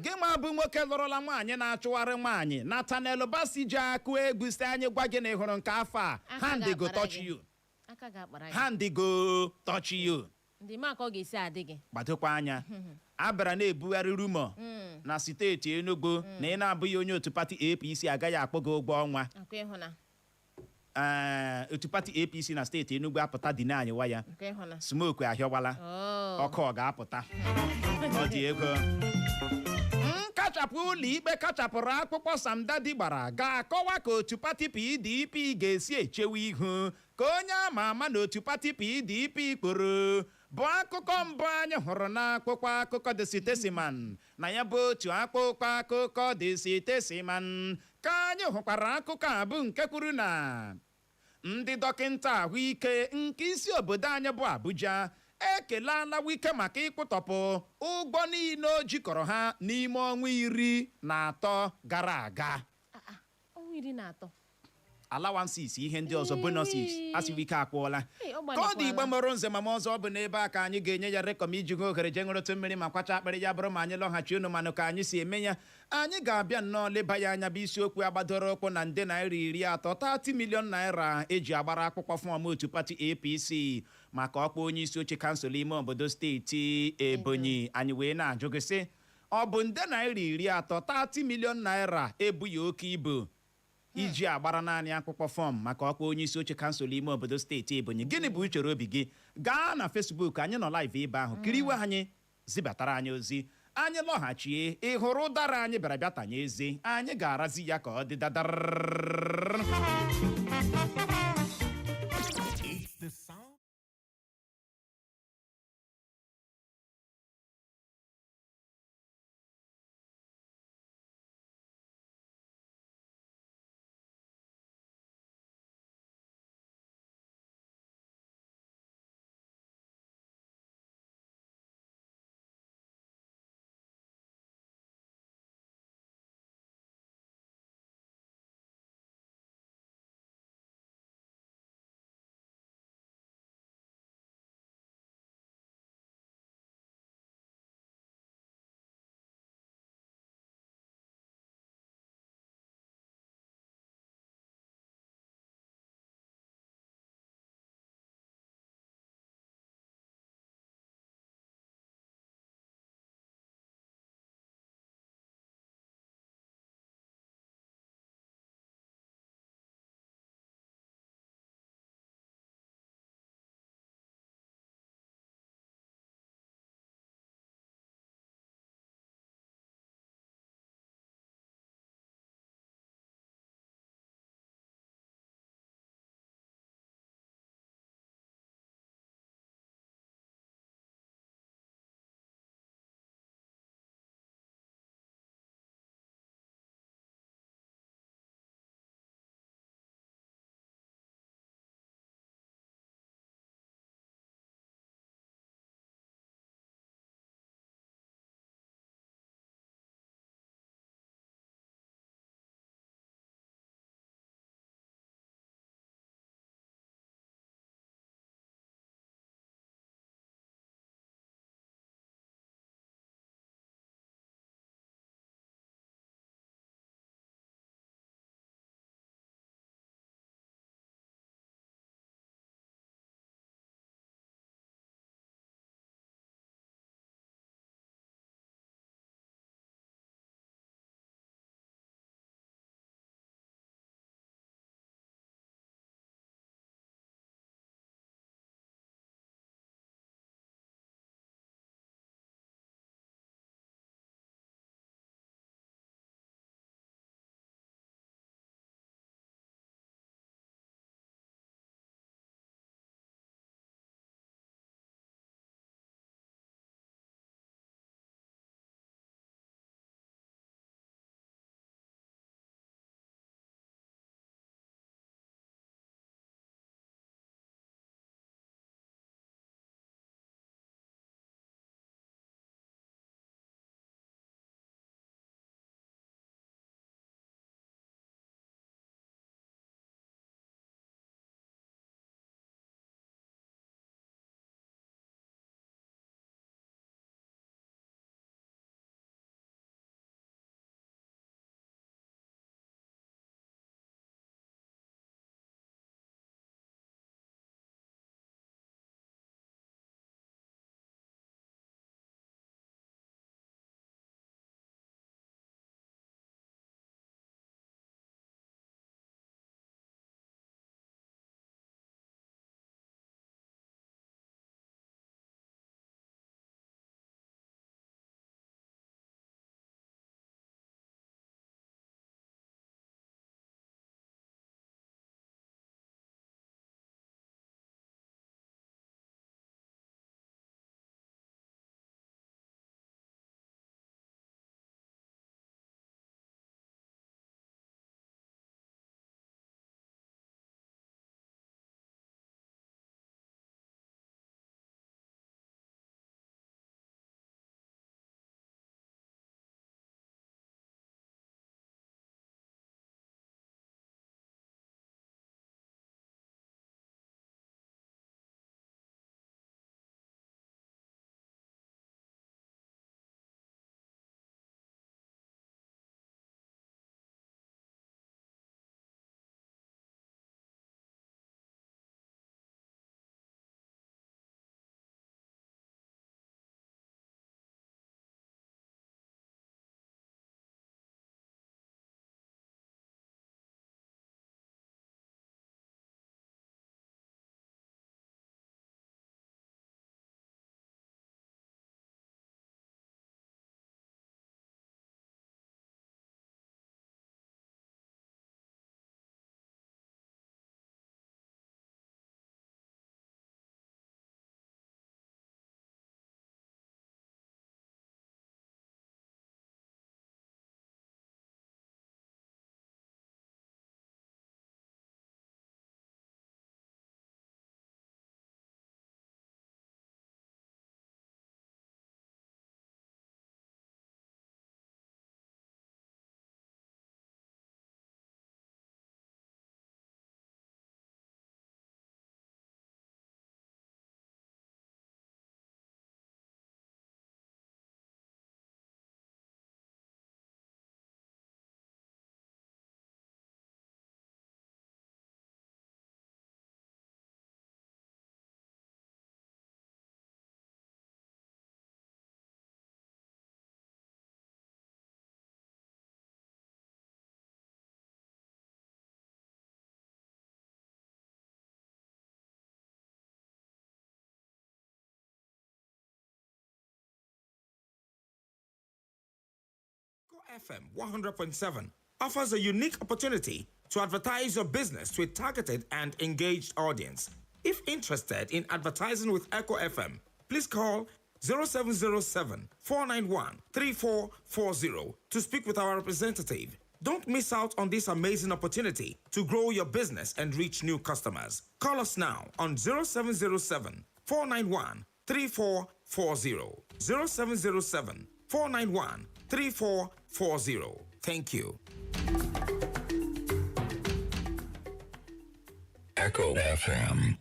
Gị ma bụ nwoke lụrụla nwaanyị na-achụgharị nwaanyị, Nathaniel Bassey ji akụ egwu si anyị gwa gị na ị hụrụ nke afọ a, Aka hand go ga-akpara touch gị. you. Aka ga-akpara gị. Hand go touch you. Ndị ma ka ọ ga-esi adị gị. Gbadokwa anya, a bịara na-ebugharị rumour na steeti Enugu na ị na-abụghị onye otu pati APC agaghị akpọ gị ụgwọ ọnwa. Akwa ịhụna. Ee, otu pati APC na steeti Enugu apụta dị anyị wa ya. Akwa ịhụna. Smoke ahịọwala. Oh. Ọkụ ọ ga-apụta, ọ dị ego. Nkachapụ ụlọ ikpe kachapụrụ akpụkpọ Sam Daddy gbara ga-akọwa ka otu pati PDP ga-esi echewe ihu ka onye ama ama na otu pati PDP kpụrụ bụ akụkọ mbụ anyị hụrụ n'akwụkwọ akụkọ The Statesman. Na ya bụ otu akpụkpọ akụkọ The Statesman ka anyị hụkwara akụkọ a bụ nke kwuru na ndị dọkịta ahụike nke isi obodo anyị bụ Abuja ekelala Wike maka ịkwụtọpụ ụgwọ niile o jikọrọ ha n'ime ọnwa 13 gara aga. Ah, ah, ọnwa 13. Allowances, ihe ndị ọzọ, bonuses, asị Wike akwụọla. Ee, ọ Ka ọ dị, Igbo gbalịkwala. mụrụ nze ma m ọzọ, ọ bụ n'ebe a ka anyị ga-enye ya rekọm iji hụ ohere jee ṅụrụtụ mmiri ma kwacha akpịrị. Ya bụrụ ma anyị lọghachi unu, manụ ka anyị si eme ya, anyị ga-abịa nnọọ leba ya anya bụ isiokwu agbadoro ụkwụ na nde naira 30, 30 million naira eji agbara akwụkwọ form otu pati APC maka ọkwa onye isi oche kansụl ime obodo steeti Ebonyi. Anyị wee na-ajụ gị sị, ọ bụ nde naira 30, 30 million naira ebughị oke ibu iji agbara naanị akwụkwọ form maka ọkwa onye isi oche kansụl ime obodo steeti Ebonyi? Gịnị bụ uchere obi gị? Gaa na Facebook, anyị nọ live ebe ahụ, kiriwe anyị, zibatara anyị ozi. Anyị lọghachie, ị hụrụ ụdara anyị bịara bịa tanye eze, anyị ga-arazi ya ka ọ dị dadarrrr. It's the sound. FM 100.7 offers a unique opportunity to advertise your business to a targeted and engaged audience. If interested in advertising with Echo FM, please call 0707 491 3440 to speak with our representative. Don't miss out on this amazing opportunity to grow your business and reach new customers. Call us now on 0707 491 3440. 0707 491 3440. Thank you. Echo FM.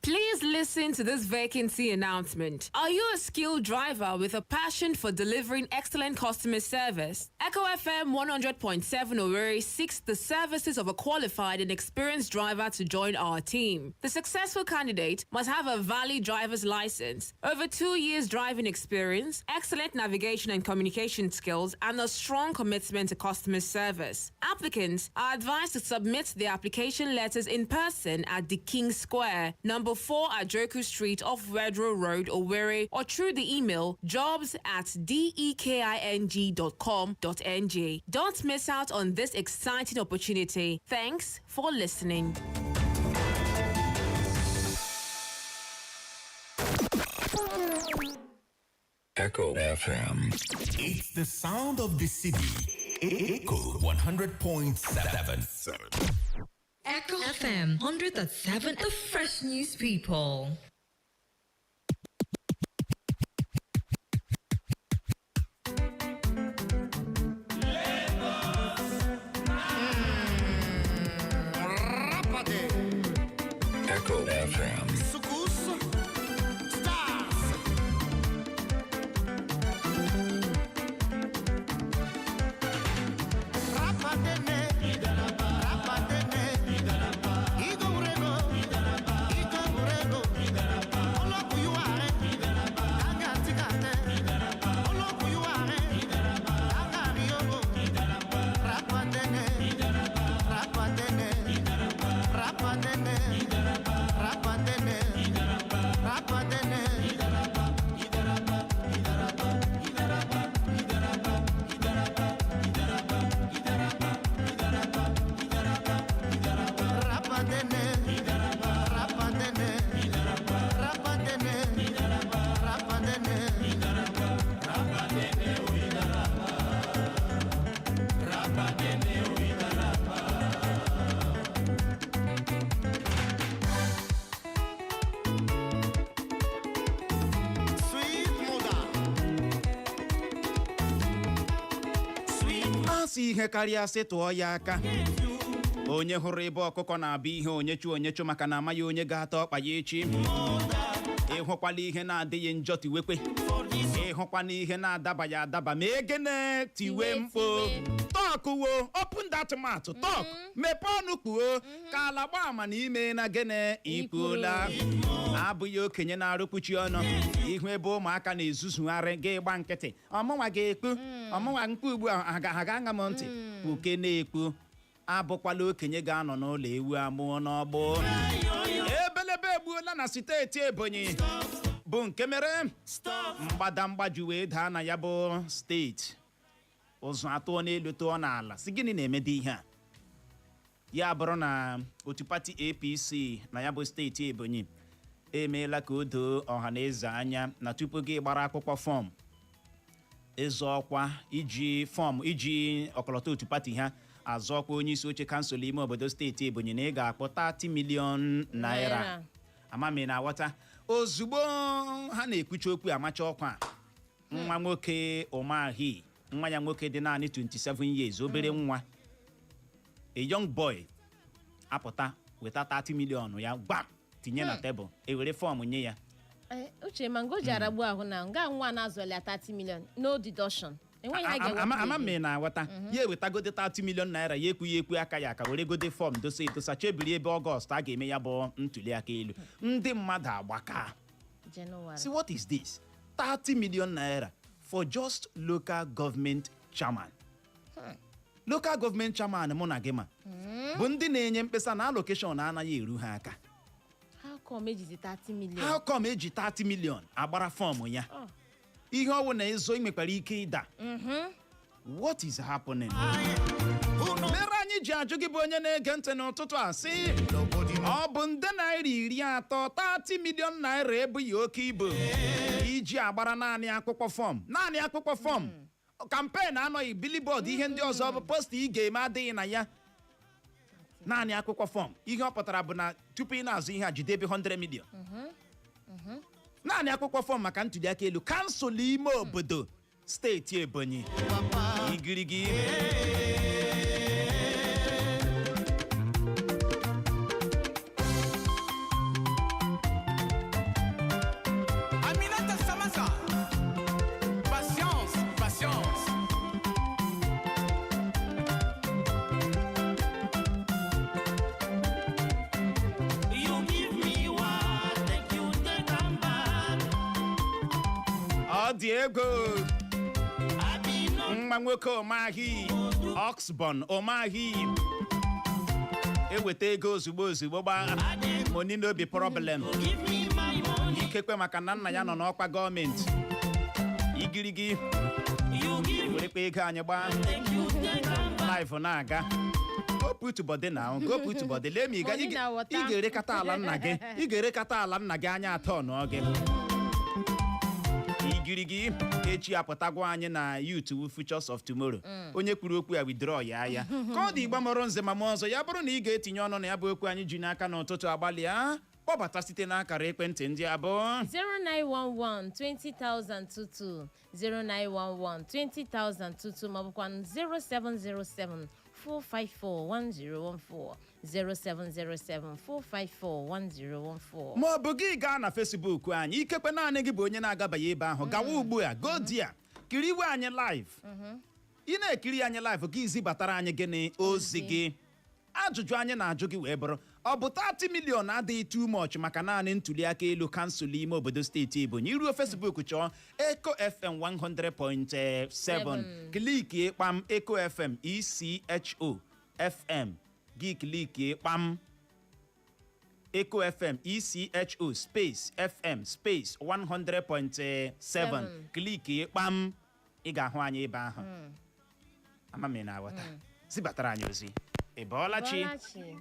Please listen to this vacancy announcement. Are you a skilled driver with a passion for delivering excellent customer service? Echo FM 100.7 Owerri seeks the services of a qualified and experienced driver to join our team. The successful candidate must have a valid driver's license, over 2 years driving experience, excellent navigation and communication skills, and a strong commitment to customer service. Applicants are advised to submit their application letters in person at the King Square, number 4 Ajoku Street, off Redrow Road, Owerri, or through the email jobs@deking.com.ng. Don't miss out on this exciting opportunity. Thanks for listening. Echo FM. It's the sound of the city. Echo 100.7. Echo FM 100.7, the fresh news people. Echo FM. Sukus Stars. Rapadene, rapadene, Igo urego, Igo urego, Olokuyuare, Kanga tikate, Olokuyuare, Kanga riogo, Rapadene, rapadene, rapadene, rapadene, rapadene. Rapadene, rapadene, rapadene, rapadene. Sweet mother. Sweet Asị ihe karịa sị tụọ ya aka. Onye hụrụ ebe ọkụkọ na-abụ ihe onyechu onyechu, maka na amaghị onye ga-ata ọkpa ya echi. Ịhụkwala ihe na-adịghị njọ, tiwekwe. Ịhụkwana ihe na-adabaghị adaba, ma egene tiwe Tiwe, mkpo. tiwe. Talk wo, open that mouth, talk, mepee ọnụ kpuo ka ala gbaa ama na ime na gịnị ikwuola. Abụghị okenye na-arụkpuchi ọnụ ihu ebe ụmụaka na-ezuzugharị gị gba nkịtị. Ọmụnwa ga-ekpu ọmụnwa mkpu ugbu a, ha ga-aṅa m ntị. Uke na-ekpu, abụkwala okenye ga-anọ n'ụlọ ewu amụọ n'ọgbụ. Ebelebe egbuola na steeti Ebonyi, bụ nke mere mgbadamgba ji wee daa na ya bụ steeti. Ụzụ atụọ n'elu, tụọ n'ala, si gịnị na-emede ihe a? Ya bụrụ na otu pati APC na ya bụ steeti Ebonyi emeela ka o doo ọha na eze anya na tupu gị gbara akwụkwọ fọm ịzọ ọkwa, iji fọm iji ọkọlọtọ otu pati ha azọ ọkwa onye isi oche kansụl ime obodo steeti Ebonyi, na ị ga-akpọ 30 million naira. Naira. Amami na aghọta, ozugbo ha na-ekwuchi okwu amacha ọkwa a, nwa nwoke Umahi, nwa ya nwoke dị naanị 27 years, obere nwa, a young boy, apụta weta 30 million ya gbam tinye na tebụl, ewere fọm nye ya. Uche, ma ngo ji aragbu ahụ na nga nwa na-azụli ya 30 million, no deduction, enweghị ha ga-ewepụ Ama ego. m na-aghọta, ya ewetagode 30 million naira ya, ekwu ya ekwu aka ya aka were gode fọm dosa edosa, chebiri ebe Ọgọst a ga-eme ya bụ ntuli aka elu. Ndị mmadụ agbaka. Jenụwarị. See, what is this? 30 million naira for just local government chairman. Local government chairman mụ na gị ma bụ ndị na-enye mkpesa na allocation anaghị eru ha aka. How come ejizi 30 million? How come eji 30 million agbara fọm ya? Oh. Ihe ọwụ na ịzọ, ị nwekwara ike ịda. What is happening? Mere anyị ji ajụ gị bụ onye na-ege ntị n'ụtụtụ a sị, ọ bụ nde naira 30, 30 million naira, ebughị oke ibu iji agbara naanị akwụkwọ form, naanị akwụkwọ form campaign anọghị, billboard, ihe ndị ọzọ bụ poster ị ga-eme adịghị na ya, naanị akwụkwọ form. Ihe ọ pụtara bụ na tupu ị na-azụ ihe a, jide ebe 100 million, naanị akwụkwọ form maka ntuli aka elu council ime obodo steeti Ebonyi. Igirigi. Aminata Samasa. Patience, patience. You give me what, take you take am back. Ọ dị ego. I be no Nwa nwoke Umahi, Oxbon Umahi, eweta ego ozugbo ozugbo, gbaa money no be problem. Give me my money. Ikekwe maka na nna ya nọ n'ọkwa gọọmenti. Igirigi. You give me, Werekwa ego anyị gbaa. take you take am back. Life na-aga. Go put body now, go put body. Lee ma ị ga- Money na water. Ị ga-erekata ala nna gị, ị ga-erekata ala nna gị anya atọ nụọ gị. Igirigi. Echi apụtagwa anyị na Youth Futures of Tomorrow. Onye kwuru okwu ya, withdraw ya ya ka ọ dị. Igba mọrọ nze ma mụọ ọzọ, ya bụrụ na ị ga-etinye ọnụ na ya bụ okwu anyị ji n'aka n'ụtụtụ, agbalịa kpọbata site n'akara ekwentị ndị abụọ: 0911 20022, 0911 20022, maọbụkwa 0707 454 1014, 0707 454 1014. Ma ọ bụ gị gaa na Facebook anyị. Ikekwe naanị gị bụ onye na-agabaghị ebe ahụ. Gawa ugbu a, go there, kiriwe anyị live. Ị na-ekiri anyị live, gị zibatara anyị gịnị? Ozi gị. Ajụjụ anyị na-ajụ gị wee bụrụ, ọ bụ 30 million adịghị too much maka naanị ntuli aka elu council ime obodo steeti Ebonyi? Iruo Facebook, chọọ Eco FM 100.7, klikie kpam, Eco FM, ECHO FM. Gị klikie kpam, Eco FM, ECHO space FM space 100.7, klikie kpam, ị ga-ahụ anyị ebe ahụ. Ama m ị na-aghọta. Zibatara anyị ozi. Ị bọọla chi? Bọlachi.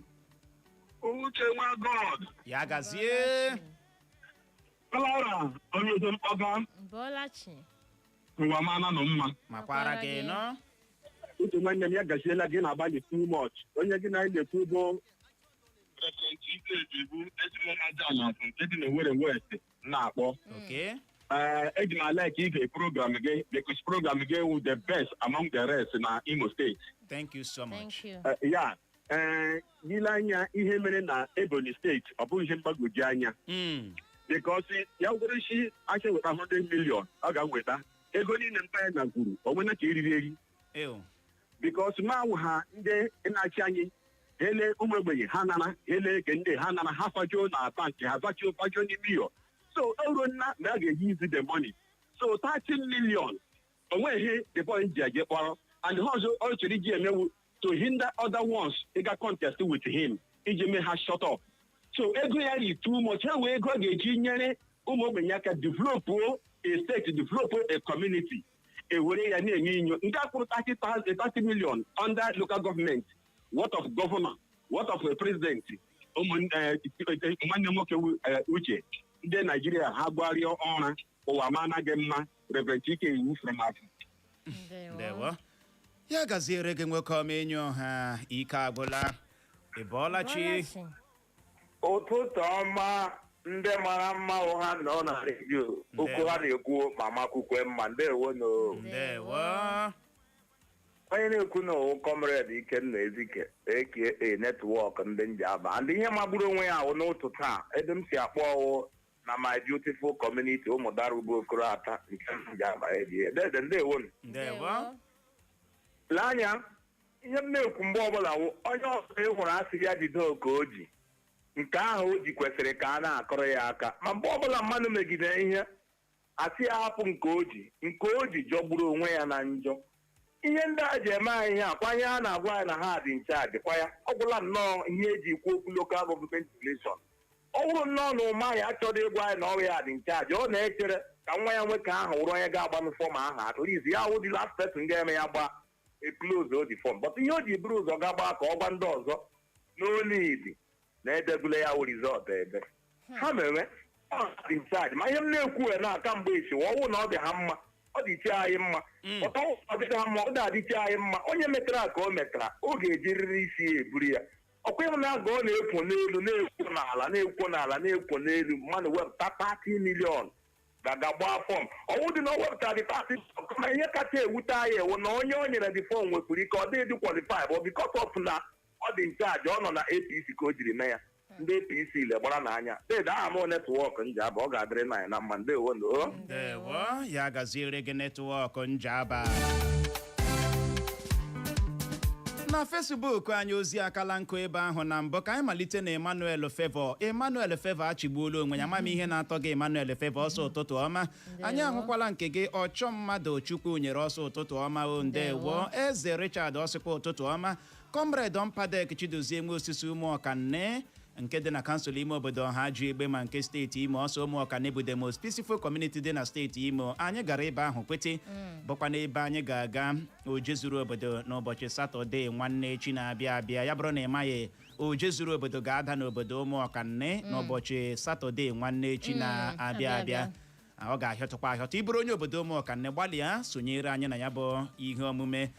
Uche nwa God. Ya gazie. Clara, onye ozo mkpọga. Bọlachi. Ụwa mana nọ mma. Makwara gị nọ. Uche nwanne m, ya gaziela gị, na-agbalị too much. Onye gị na anyị na-ekwu bụ Reverend Ike Ejibu, ezigbo aja na afọ nke dị n'Owerri West na-akpọ. Okay. Ee, eji m like ige program gị because program gị wụ the best among the rest na Imo State. Thank you so much. Thank you. Ya ee, n'ile anya ihe mere na Ebonyi Steeti, ọ bụghị ihe mgbagwoju anya because ya gwere isi aka weta 100 million, ọ ga-weta ego niile mpa ya na gwuru onwena ka eriri eri. Ew. Because manwụ ha ndị na-achị anyị ele ụmụ ogbenye, ha nara ele eke ndị ha nara, ha fajuo na bank, ha fajuo fajuo n'ime iyo. So o ruo nna na a ga-eji izi the money. So 30 million onweghị the boy ji eje kpọrọ, and ha ọzọ ọ chọrọ iji emewu to hinder other ones ịga contest with him, iji mee ha shut up. So ego ya ri too much. Ha wee ego a ga-eji nyere ụmụ ogbenye aka, develop a state, develop a community, ewere ya na-enye inyo nke akwụrụ 30,000, 30 million under local government. What of governor? What of a president? Ụmụ nwanne m nwoke Uche, ndị Naijiria ha gbarịa ọra ụwa ma anaghị mma. Reverend Chike Iwu from Afọ. Ndewo, ya gaziere gị, nwoke ọma. Enyi ọha, ike agwụla. Ị bọọla chi? Bọlachi. Ụtụtụ ọma, ndị mara mma. Ha nọ na redio okwu ha na-ekwu ma makwukwe mma. Ndewo no. Ndewo. Onye na-ekwu na owu Comrade Ikenna Ezike, aka Network ndị Njaba. Ndị ihe magburu onwe ya ahụ n'ụtụ taa, ebe m si akpọ ọwụ na my beautiful community, Ụmụdarubu Okoroata nke Njaba ebie dede. Ndewo. Ndewo. Lee anya, ihe m na-ekwu mgbe ọbụla wụ, onye ọbụla ị hụrụ asị ya jide oke o ji, nke ahụ o ji kwesịrị ka a na-akọrọ ya aka. Ma mgbe ọbụla mmadụ megidere ihe, asị ya hapụ nke o ji, nke o ji jọgburu onwe ya na njọ. Ihe ndị a ji eme anyị ihe akwa, ihe a na-agwa anyị na ha dị nche adịkwa ya. Ọ gwụla nnọọ ihe eji ikwu okwu local government relation. Ọ bụrụ nnọọ na Umahi achọghị ịgwa anyị na ọrụ ya dị nchaji, ọ na-echere ka nwa ya nwoke ahụ wụrụ onye ga-agbanụ form ahụ. At least ya wụ the last person ga-eme ya gba eclose the form, but ihe o ji buru ụzọ ga gbaa ka ọ gwa ndị ọzọ n'olidi na edegule ya wụ result ebe ha mere ọ dị nchaji. Ma ihe m na-ekwu na aka mgbe echi, ọwụ na ọ dị ha mma, ọ dị chi anyị mma, ọtọ ọ dịghị ha mma, ọ dị-adịchi anyị mma. Onye metara ka o metara, ọ ga-ejiriri isi ya eburu ya. Ọkwa ịhụ na aga ọ na-ekwo n'elu, na-ekwo n'ala, na-ekwo n'ala, na-ekwo n'elu. Mmadụ wepụta 30 million ga-aga gbaa form, ọwụ dị na o wepụtara dị 30. Kama ihe kacha ewute anyị ewu na onye o nyere dị form nwekwuru ike ọ dịghị dị qualify, bụ because of na ọ dị nchaji, ọ nọ na APC ka o jiri mee ya. Ndị APC legbara n'anya dede. Aha m Network Njaba. Ọ ga-adịrị na ya na mma. Ndewo ndo. Ndewo, ya gaziere gị, Network Njaba. Na Facebook anyị, ozi akala nkụ ebe ahụ. Na mbụ, ka anyị malite na Emmanuel Favour. Emmanuel Favour achịgbuola onwe ya. Ama m ihe na-atọ gị, Emmanuel Favour. Ọsọ ụtụtụ ọma. Anyị ahụkwala nke gị. Ọchọ mmadụ Chukwu nyere ọsọ ụtụtụ ọma o. Ndewo. Eze Richard ọsịkwa ụtụtụ ọma. Comrade Ompadek Chidozie nwe osisi Ụmụọkanne nke dị na kansụl ime obodo ọha ji egbe ma nke steeti Imo. Ọsọ Ụmụọkanne bụ the most peaceful community dị na steeti Imo. Anyị gara ebe ahụ kwete, bụkwa n'ebe anyị ga-aga oje zuru obodo n'ụbọchị Satọde nwanne echi na-abịa abịa. Ya bụrụ na ị maghị, oje zuru obodo ga-ada n'obodo Ụmụọkanne n'ụbọchị Satọde nwanne echi na-abịa abịa. Ọ ga-ahịọtụkwa ahịọtụ. Ịbụrụ onye obodo Ụmụọkanne, gbalịa sonyere anyị na ya bụ ihe omume.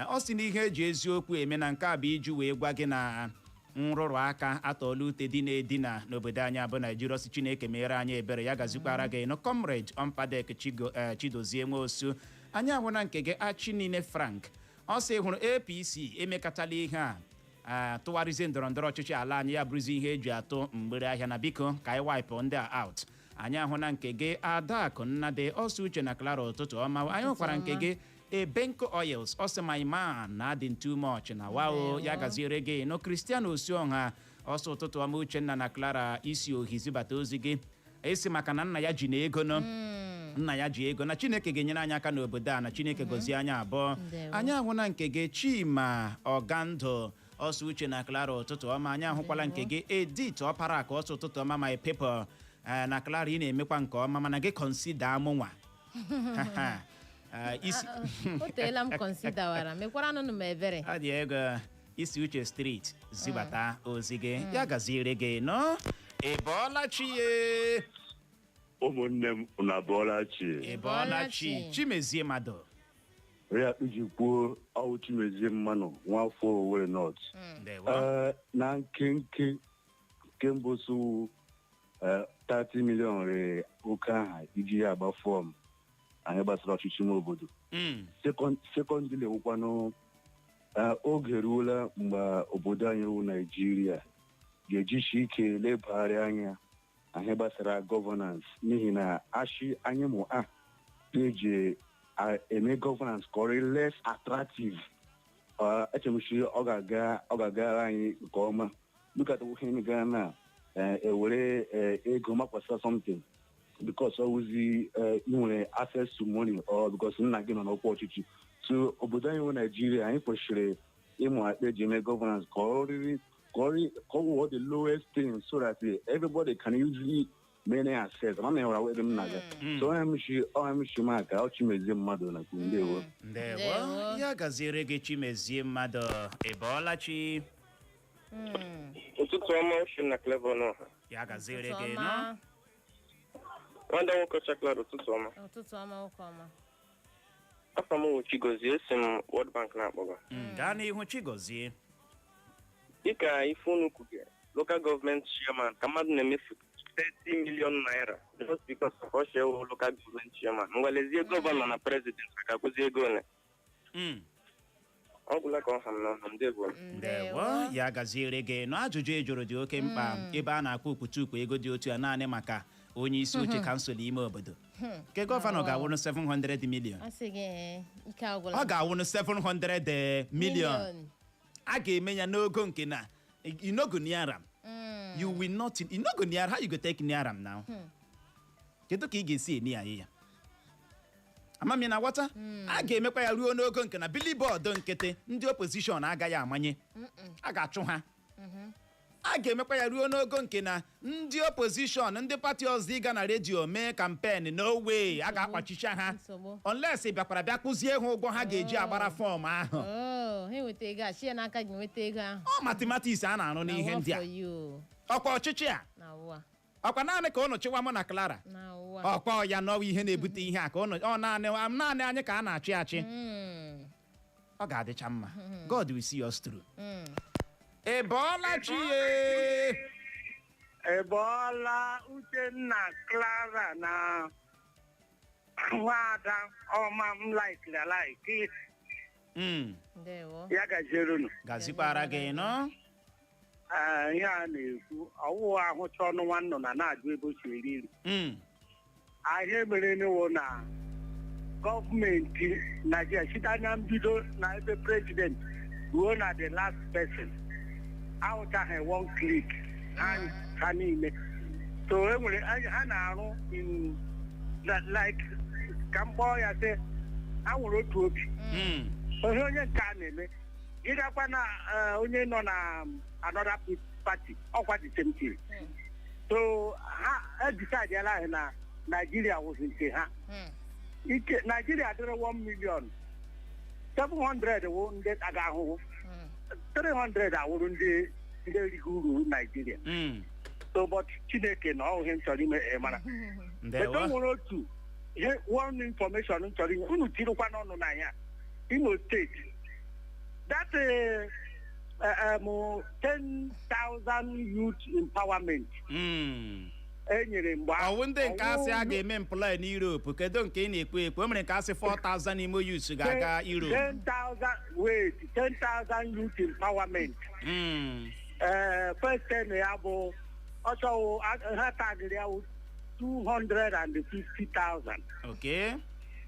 Ọ sị na ihe eji eziokwu eme na nke a bụ iji wee gwa gị na nrụrụ aka atọọla ute dị na-edina n'obodo anyị abụ Naijiria. Ọsị Chineke mere anyị ebere. Ya gazikwara gị nụ, Comrade Ompadek Chidozie Nwosu. Anyị ahụna nke gị. Achi niile Frank ọ sị hụrụ APC emekatala ihe a tụgharịzie ndọrọ ndọrọ ọchịchị ala anyị, ya bụrụzi ihe eji atụ mgbere ahịa na biko ka anyị wipe ndị a out. Anyị ahụna nke gị. Adakụ Nnadị ọsọ, Uche na Clara, ụtụtụ ọma. Anyị hụkwara nke gị. Ebenko Oils ọsị, my man na adị too much na wao. Ya gaziere gị nụ. Cristiano Osioha ọsọ ụtụtụ ọma, Uchenna na Clara. Isi ohi zibata ozi gị, esi maka na nna ya ji na ego nọ, nna ya ji ego, na Chineke ga-enyere anyị aka n'obodo a, na Chineke gozie anyị abụọ. Anyị ahụna nke gị. Chima Ọgandụ ọsọ, Uche na Clara, ụtụtụ ọma. Anyị ahụkwala nke gị. Edit Ọpara ka ọsọ ụtụtụ ọma, my people na Clara, ị na-emekwa nke ọma, mana gị consider amụnwa isi O teela m considerwara, mekwara nụnụ m ebere. Ọ dị ego. Isi Uche Street zibata ozi gị. Ya gaziere gị nọ. Ị bọọla chi ye? Ụmụnne m, unu abụọla chi? Ị bọọla chi, Chimezie mmadụ. Ya iji kwuo, ọwụ Chimezie mmanụ, nwafọ Owerri North. Ndewo. Ee, na nkenke, nke mbụ so 30 million rere oke aha iji ya agba form anyị gbasara ọchịchị ime obodo. Secondly, wụkwanụ oge eruola mgbe obodo anyị wụ Naijiria ga-ejisi ike lebagharị anya anyị gbasara governance, n'ihi na achị anyị mụ a eji eme governance ka ọ dị less attractive. Echemchi ọ ga-aga, ọ ga-agara anyị nke ọma. Look at ihe gara na ewere ego makwasa something because ọ wụzi ị nwere access to money or because nna gị nọ n'ọkwa ọchịchị. So obodo anyị wụ Naijiria, anyị kwesịrị ịmụ akpa eji eme governance ka ọ rịrị, ka ọ rị, ka ọ wụọ the lowest thing so that everybody can easily mene access. Ama m ịhụra ebe m na-aga. So onye m shi maka ọ Chimezie mmadụ na kwu. Ndewo. Ndewo, ya gaziere gị, Chimezie mmadụ. Ị bọọla chi? Ụtụtụ ọma, Uche na Clever n'ọha. Ya gaziere Ụtụtụ gị ọma. nọ. Nwada nwoke Chaklara, ụtụtụ ọma. Ụtụtụ ọma, nwoke ọma. Afọ m wụ Chigozie, esi m World Bank na-akpọga. Gaa n'ihu, Chigozie. Dịka ife unu kwugere, local government chairman ka mmadụ na-emefu 30 million naira just because of ọ shewo local government chairman. Ngwalezie governor na president a ga-akwụzi ego ole? Ọ gwụla ka ọ ha m n'ọnụ. Ndewo. Ndewo, ya gaziere gị nọ. Ajụjụ ị jụrụ dị oke mkpa. Ebe a na-akwụ okwutukwu ego dị otu a naanị maka onye isi oche kansụl ime obodo, nke governor ga-awụrụ 700 million. A sị gị ee, ike agwụla. Ọ ga-awụrụ 700 million. A ga-eme ya n'ogo nke na you no go near am. You will not, you no go near. How you go take near am now? Kedu ka ị ga-esi eni ya ya amami na ghọta? A ga-emekwa ya ruo n'ogo nke na billboard nkịtị ndị opposition agaghị amanye, a ga-achụ ha. A ga-emekwa ya ruo n'ogo nke na ndị opposition, ndị party ọzọ, ịga na redio mee campaign, no way. A ga-akpachicha ha. Nsogbu. Unless ị bịakwara bịa kụzie ha ụgwọ ha ga-eji agbara form ahụ. Oh, ha enweta ego a, chi ya n'aka gị nweta ego ahụ. Ọ mathematics a na-arụ n'ihe ndị a. Na for you. Ọkwa ọchịchị a. Na ụwa. Ọkwa naanị ka ụnụ chịwa mụ na Clara. Na ụwa. Ọkwa ya nọwa ihe na-ebute ihe a ka ụnụ ọ naanị naanị anyị ka a na-achị achị. Ọ ga-adịcha mma. God will see us through. Ị bọọla chi ye? Ị bọọla, Uchenna, Clara na nwaada ọma m laikiri alaiki. Ndewo. Ya gaziere unu. Gazikwara gị nọ. Ee, ihe a na-ekwu ọwụwa ahụcha ọnụ nwa na na-ajụ ebe o si eri nri. Ahịa mere n'iwu na gọọmenti Naijiria site na mbido na ebe president ruo na the last person ahụchaghị one click ha niile. So e nwere ha na-arụ in like ka m kpọọ ya sị ha nwere otu obi. Ihe onye nke a na-eme ịgakwa na onye nọ na another party, ọkwa the same thing. So ha edecideala ahụ na Naijiria wụzi nke ha. Ike Naijiria dịrị 1 million 700 wụ ndị taga ahụhụ, 300 awụrụ ndị rigo uru Naijiria. So but Chineke na ọ ihe m chọrọ ime ị mara. Ndewo. But o nwere otu ihe, one information m chọrọ inye unu, tirikwa n'ọnụ na ya. Imo Steeti, that 10,000 youth empowerment e nyere mgbe ahụ. Ọwụ ndị nke asị a ga-eme employ n'Europe? Kedu nke ị na-ekwu ekwu? O mere nke asị 4,000 Imo youths ga-aga Europe. 10,000, wait, 10,000 youth empowerment. First ten ya bụ ọchọwụ ha tagịrị ya wụ 250,000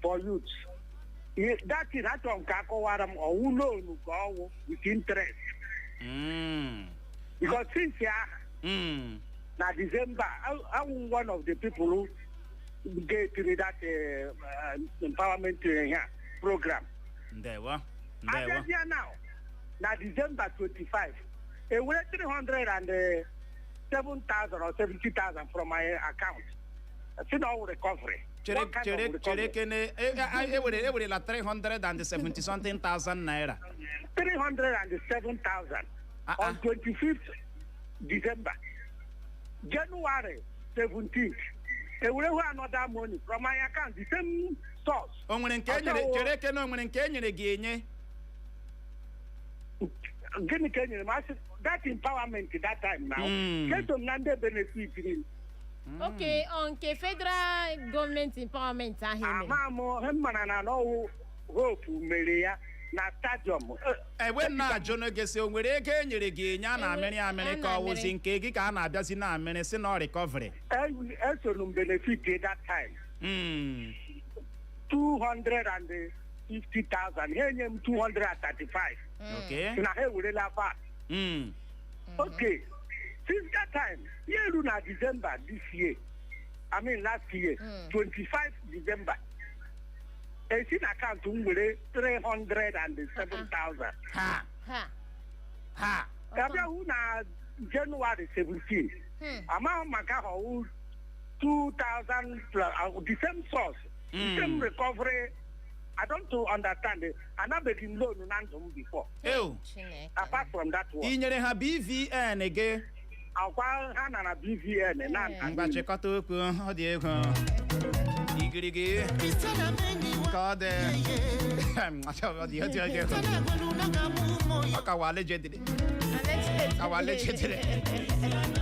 for youth. That is, achọrọ m ka akọwara m ọwụ loan ka ọwụ with interest, because since ya na December I'm one of the people who get that empowerment here program. Ndewo, ndewo. Abịazịa now na December 25, ewere 307,000 or 70,000 from my account si na ọwụ recovery. Chere. What kind of Chere. recovery? Chere kene. Ewerela 370 something thousand naira? 307,000 on 25th December. January 17th, ewere hụ another money from my account, the same source. O nwere nke e nyere? Chere kene, o nwere nke e nyere gị enye? Gịnị ka e nyere m? Asị that empowerment that time now. Keso m na ndị benefit m. Ok, ọ nke federal gọọmenti empowerment ahụ emere? Ama m ihe m mara na n'ọwụ Hope mere ya na stadium. Ewe na-ajụ n'oge sị o nwere ego e nyere gị enye a na-amịrị amịrị, ka ọ wụzi nke gị ka a na-abịazi na-amịrị si na ọ recovery? Esoro m benefit that time. 250,000, ha enye m 235. Na ha ewerela VAT. Okay, since that time ya eru na December this year, I mean last year, 25 December, esi na akaụntụ m were 307,000. Ha. Ha. Ha. Abịa hụ na January 17, amaghị m maka ahụ 2000 plus, the same source, the same recovery. I don't understand it. Anabeghị m loan na ndụ m before. Ew. Apart from that one. I nyere ha BVN gị? Akwa ha nara BVN na. Ngwa, chịkọta okwu. Ọ dị egwu igirigi ka ọ dị. Ọ dị, ọ dị, ọ dị egwu. Ọ ka wa allegedly, ka wa allegedly.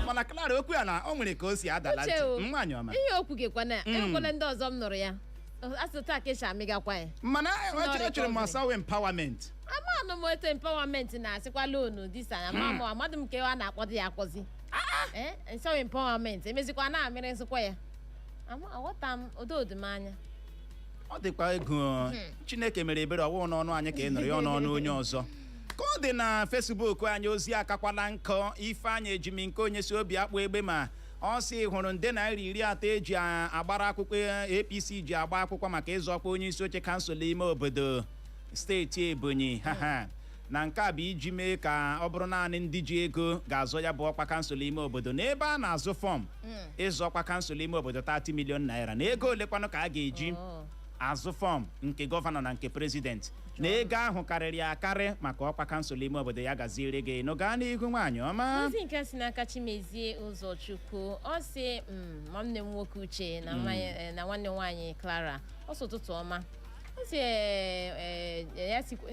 Mana Clara, okwu a na o nwere ka o si adala Uche ntị. o. Nwaanyị ọma. Ihe okwu gekwana, enwekwala ndị ọzọ m nụrụ ya asị taa ka esi amịgakwa ya. Mana Si na echere m recovery. asawa empowerment. Amanụ m etu empowerment na-asịkwa loan disa ama m amadụ m nke a na-akpọzi ya akpọzi. Ee, nsọ empowerment emezikwa na-amịrị nsịkwa ya. Ama aghọta m ododo m anya. Ọ dịkwa ego. Chineke mere ebere, ọwụ n'ọnụ anyị ka ị nụrụ ya, n'ọnụ onye ọzọ ka ọ dị na Facebook anyị. Ozi akakwala nkọ. Ifeanyị Ejimi nke onye si obi akpụ egbe ma ọ sị hụrụ nde naira 30 eji agbara akwụkwọ APC ji agba akwụkwọ maka ịzọ ọkwa onye isi oche kansụl ime obodo steeti Ebonyi. Ha ha. Na nke a bụ iji mee ka ọ bụrụ naanị ndị ji ego ga-azọ ya bụ ọkwa kansụl ime obodo, n'ebe a na-azụ fọm ịzọ ọkwa kansụl ime obodo 30 million naira, na ego olekwanụ ka a ga-eji azụ fọm nke gọvanọ na nke prezidenti, na ego ahụ karịrị akarị maka ọkwa kansụl ime obodo. Ya gaziere gị nụ. Gaa n'ihu, nwaanyị ọma. Ozi nke si n'aka Chimezie Ụzọchukwu, ọ sị nwanne m nwoke Uche na na nwanne m nwaanyị Clara, ọ sị ụtụtụ ọma. Ọ sị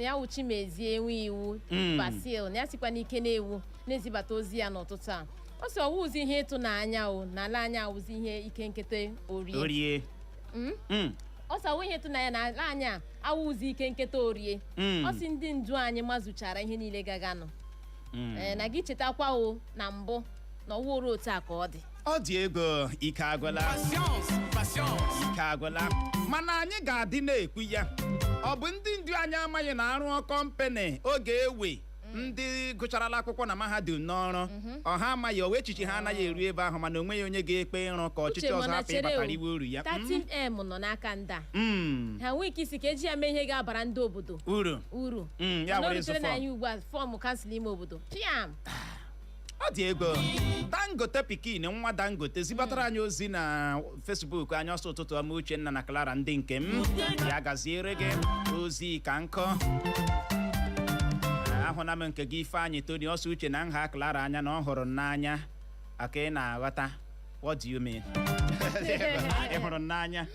ya wụ Chimezie nwe iwu Basil, na ya sikwa n'ike na-ewu na-ezibata ozi ya n'ụtụtụ a. Ọ sị ọwụzi ihe ịtụnanya o na ala anyị awụzi ihe ike nketa orie. Orie. Ọ sị ọwụ ihe ịtụnanya na ala anyị a awụzi ike nketa orie. Ọ sị ndị ndu anyị mazuchara ihe niile gaganụ. Ee, na gị chetakwa o na mbụ na ọwụrụ otu a ka ọ dị. Ọ dị ego, ike agwụla, ike agwụla, mana anyị ga-adị na-ekwu ya. Ọ bụ ndị ndu anyị amaghị na arụọ company oge ewe ndị gụcharala akwụkwọ na mahadum n'ọrụ ọha amaghị owe echiche ha anaghị eru ebe ahụ, mana onweghị onye ga-ekpe ịrụ ka ọchịchị Uche, ọzọ mana hapụ chere o, ịbatara iwe uru ya. 13M nọ n'aka ndị a. Ha nwee ike isi ka eji ya mee ihe ga-abara ndị obodo uru. Uru. Ya Mana o were ịzụ rutere na fọm. anyị ugbu a, fọọmụ kansụl ime obodo piam. Ọ dị ego. Dangote pikin, nwa Dangote zibatara anyị ozi na Facebook anyị, ọsọ ụtụtụ ọma, Uchenna na Clara, ndị nke m. Ya gaziere gị, ozi ka nkọ. Ahụna m nke gị, Ifeanyị Tony, ọsọ Uche na nha Clara anya na ọ hụrụ m n'anya aka. Ị na-aghọta, what do you mean? Ị hụrụ m n'anya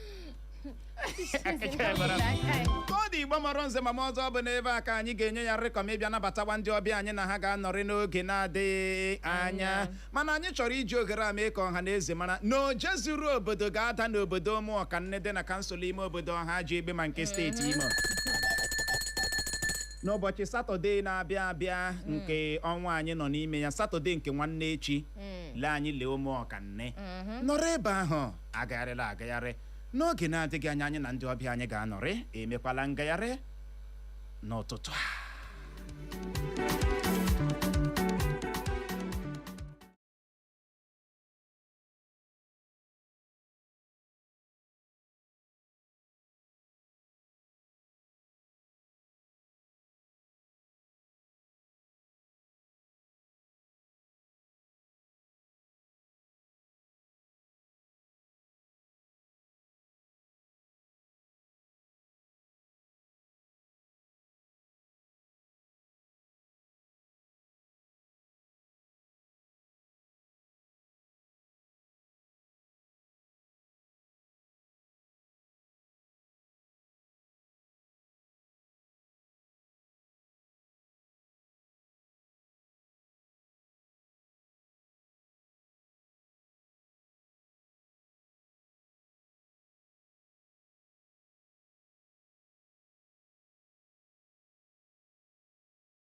ka ọ dị. Igbo mọrọ nze ma m ọzọ, ọ bụ n'ebe a ka anyị ga-enye ya rịkọm ịbịa nabatawa ndị ọbịa anyị na ha ga-anọrị n'oge na-adịghị anya, mana anyị chọrọ iji ohere a mee ka ọha na eze mara na oje zuru obodo ga-ada n'obodo Ụmụọkanne dị na kansụl ime obodo ọha ji egbe ma nke steeti Imo n'ụbọchị Satọde na-abịa abịa nke ọnwa anyị nọ n'ime ya, Satọde nke nwanne echi. Lee anyị, lee Ụmụọkanne, nọrọ ebe ahụ agagharịla agagharị. N'oge na-adịghị anya, anyị na ndị ọbịa anyị ga-anọrị. Emekwala ngagharị n'ụtụtụ a.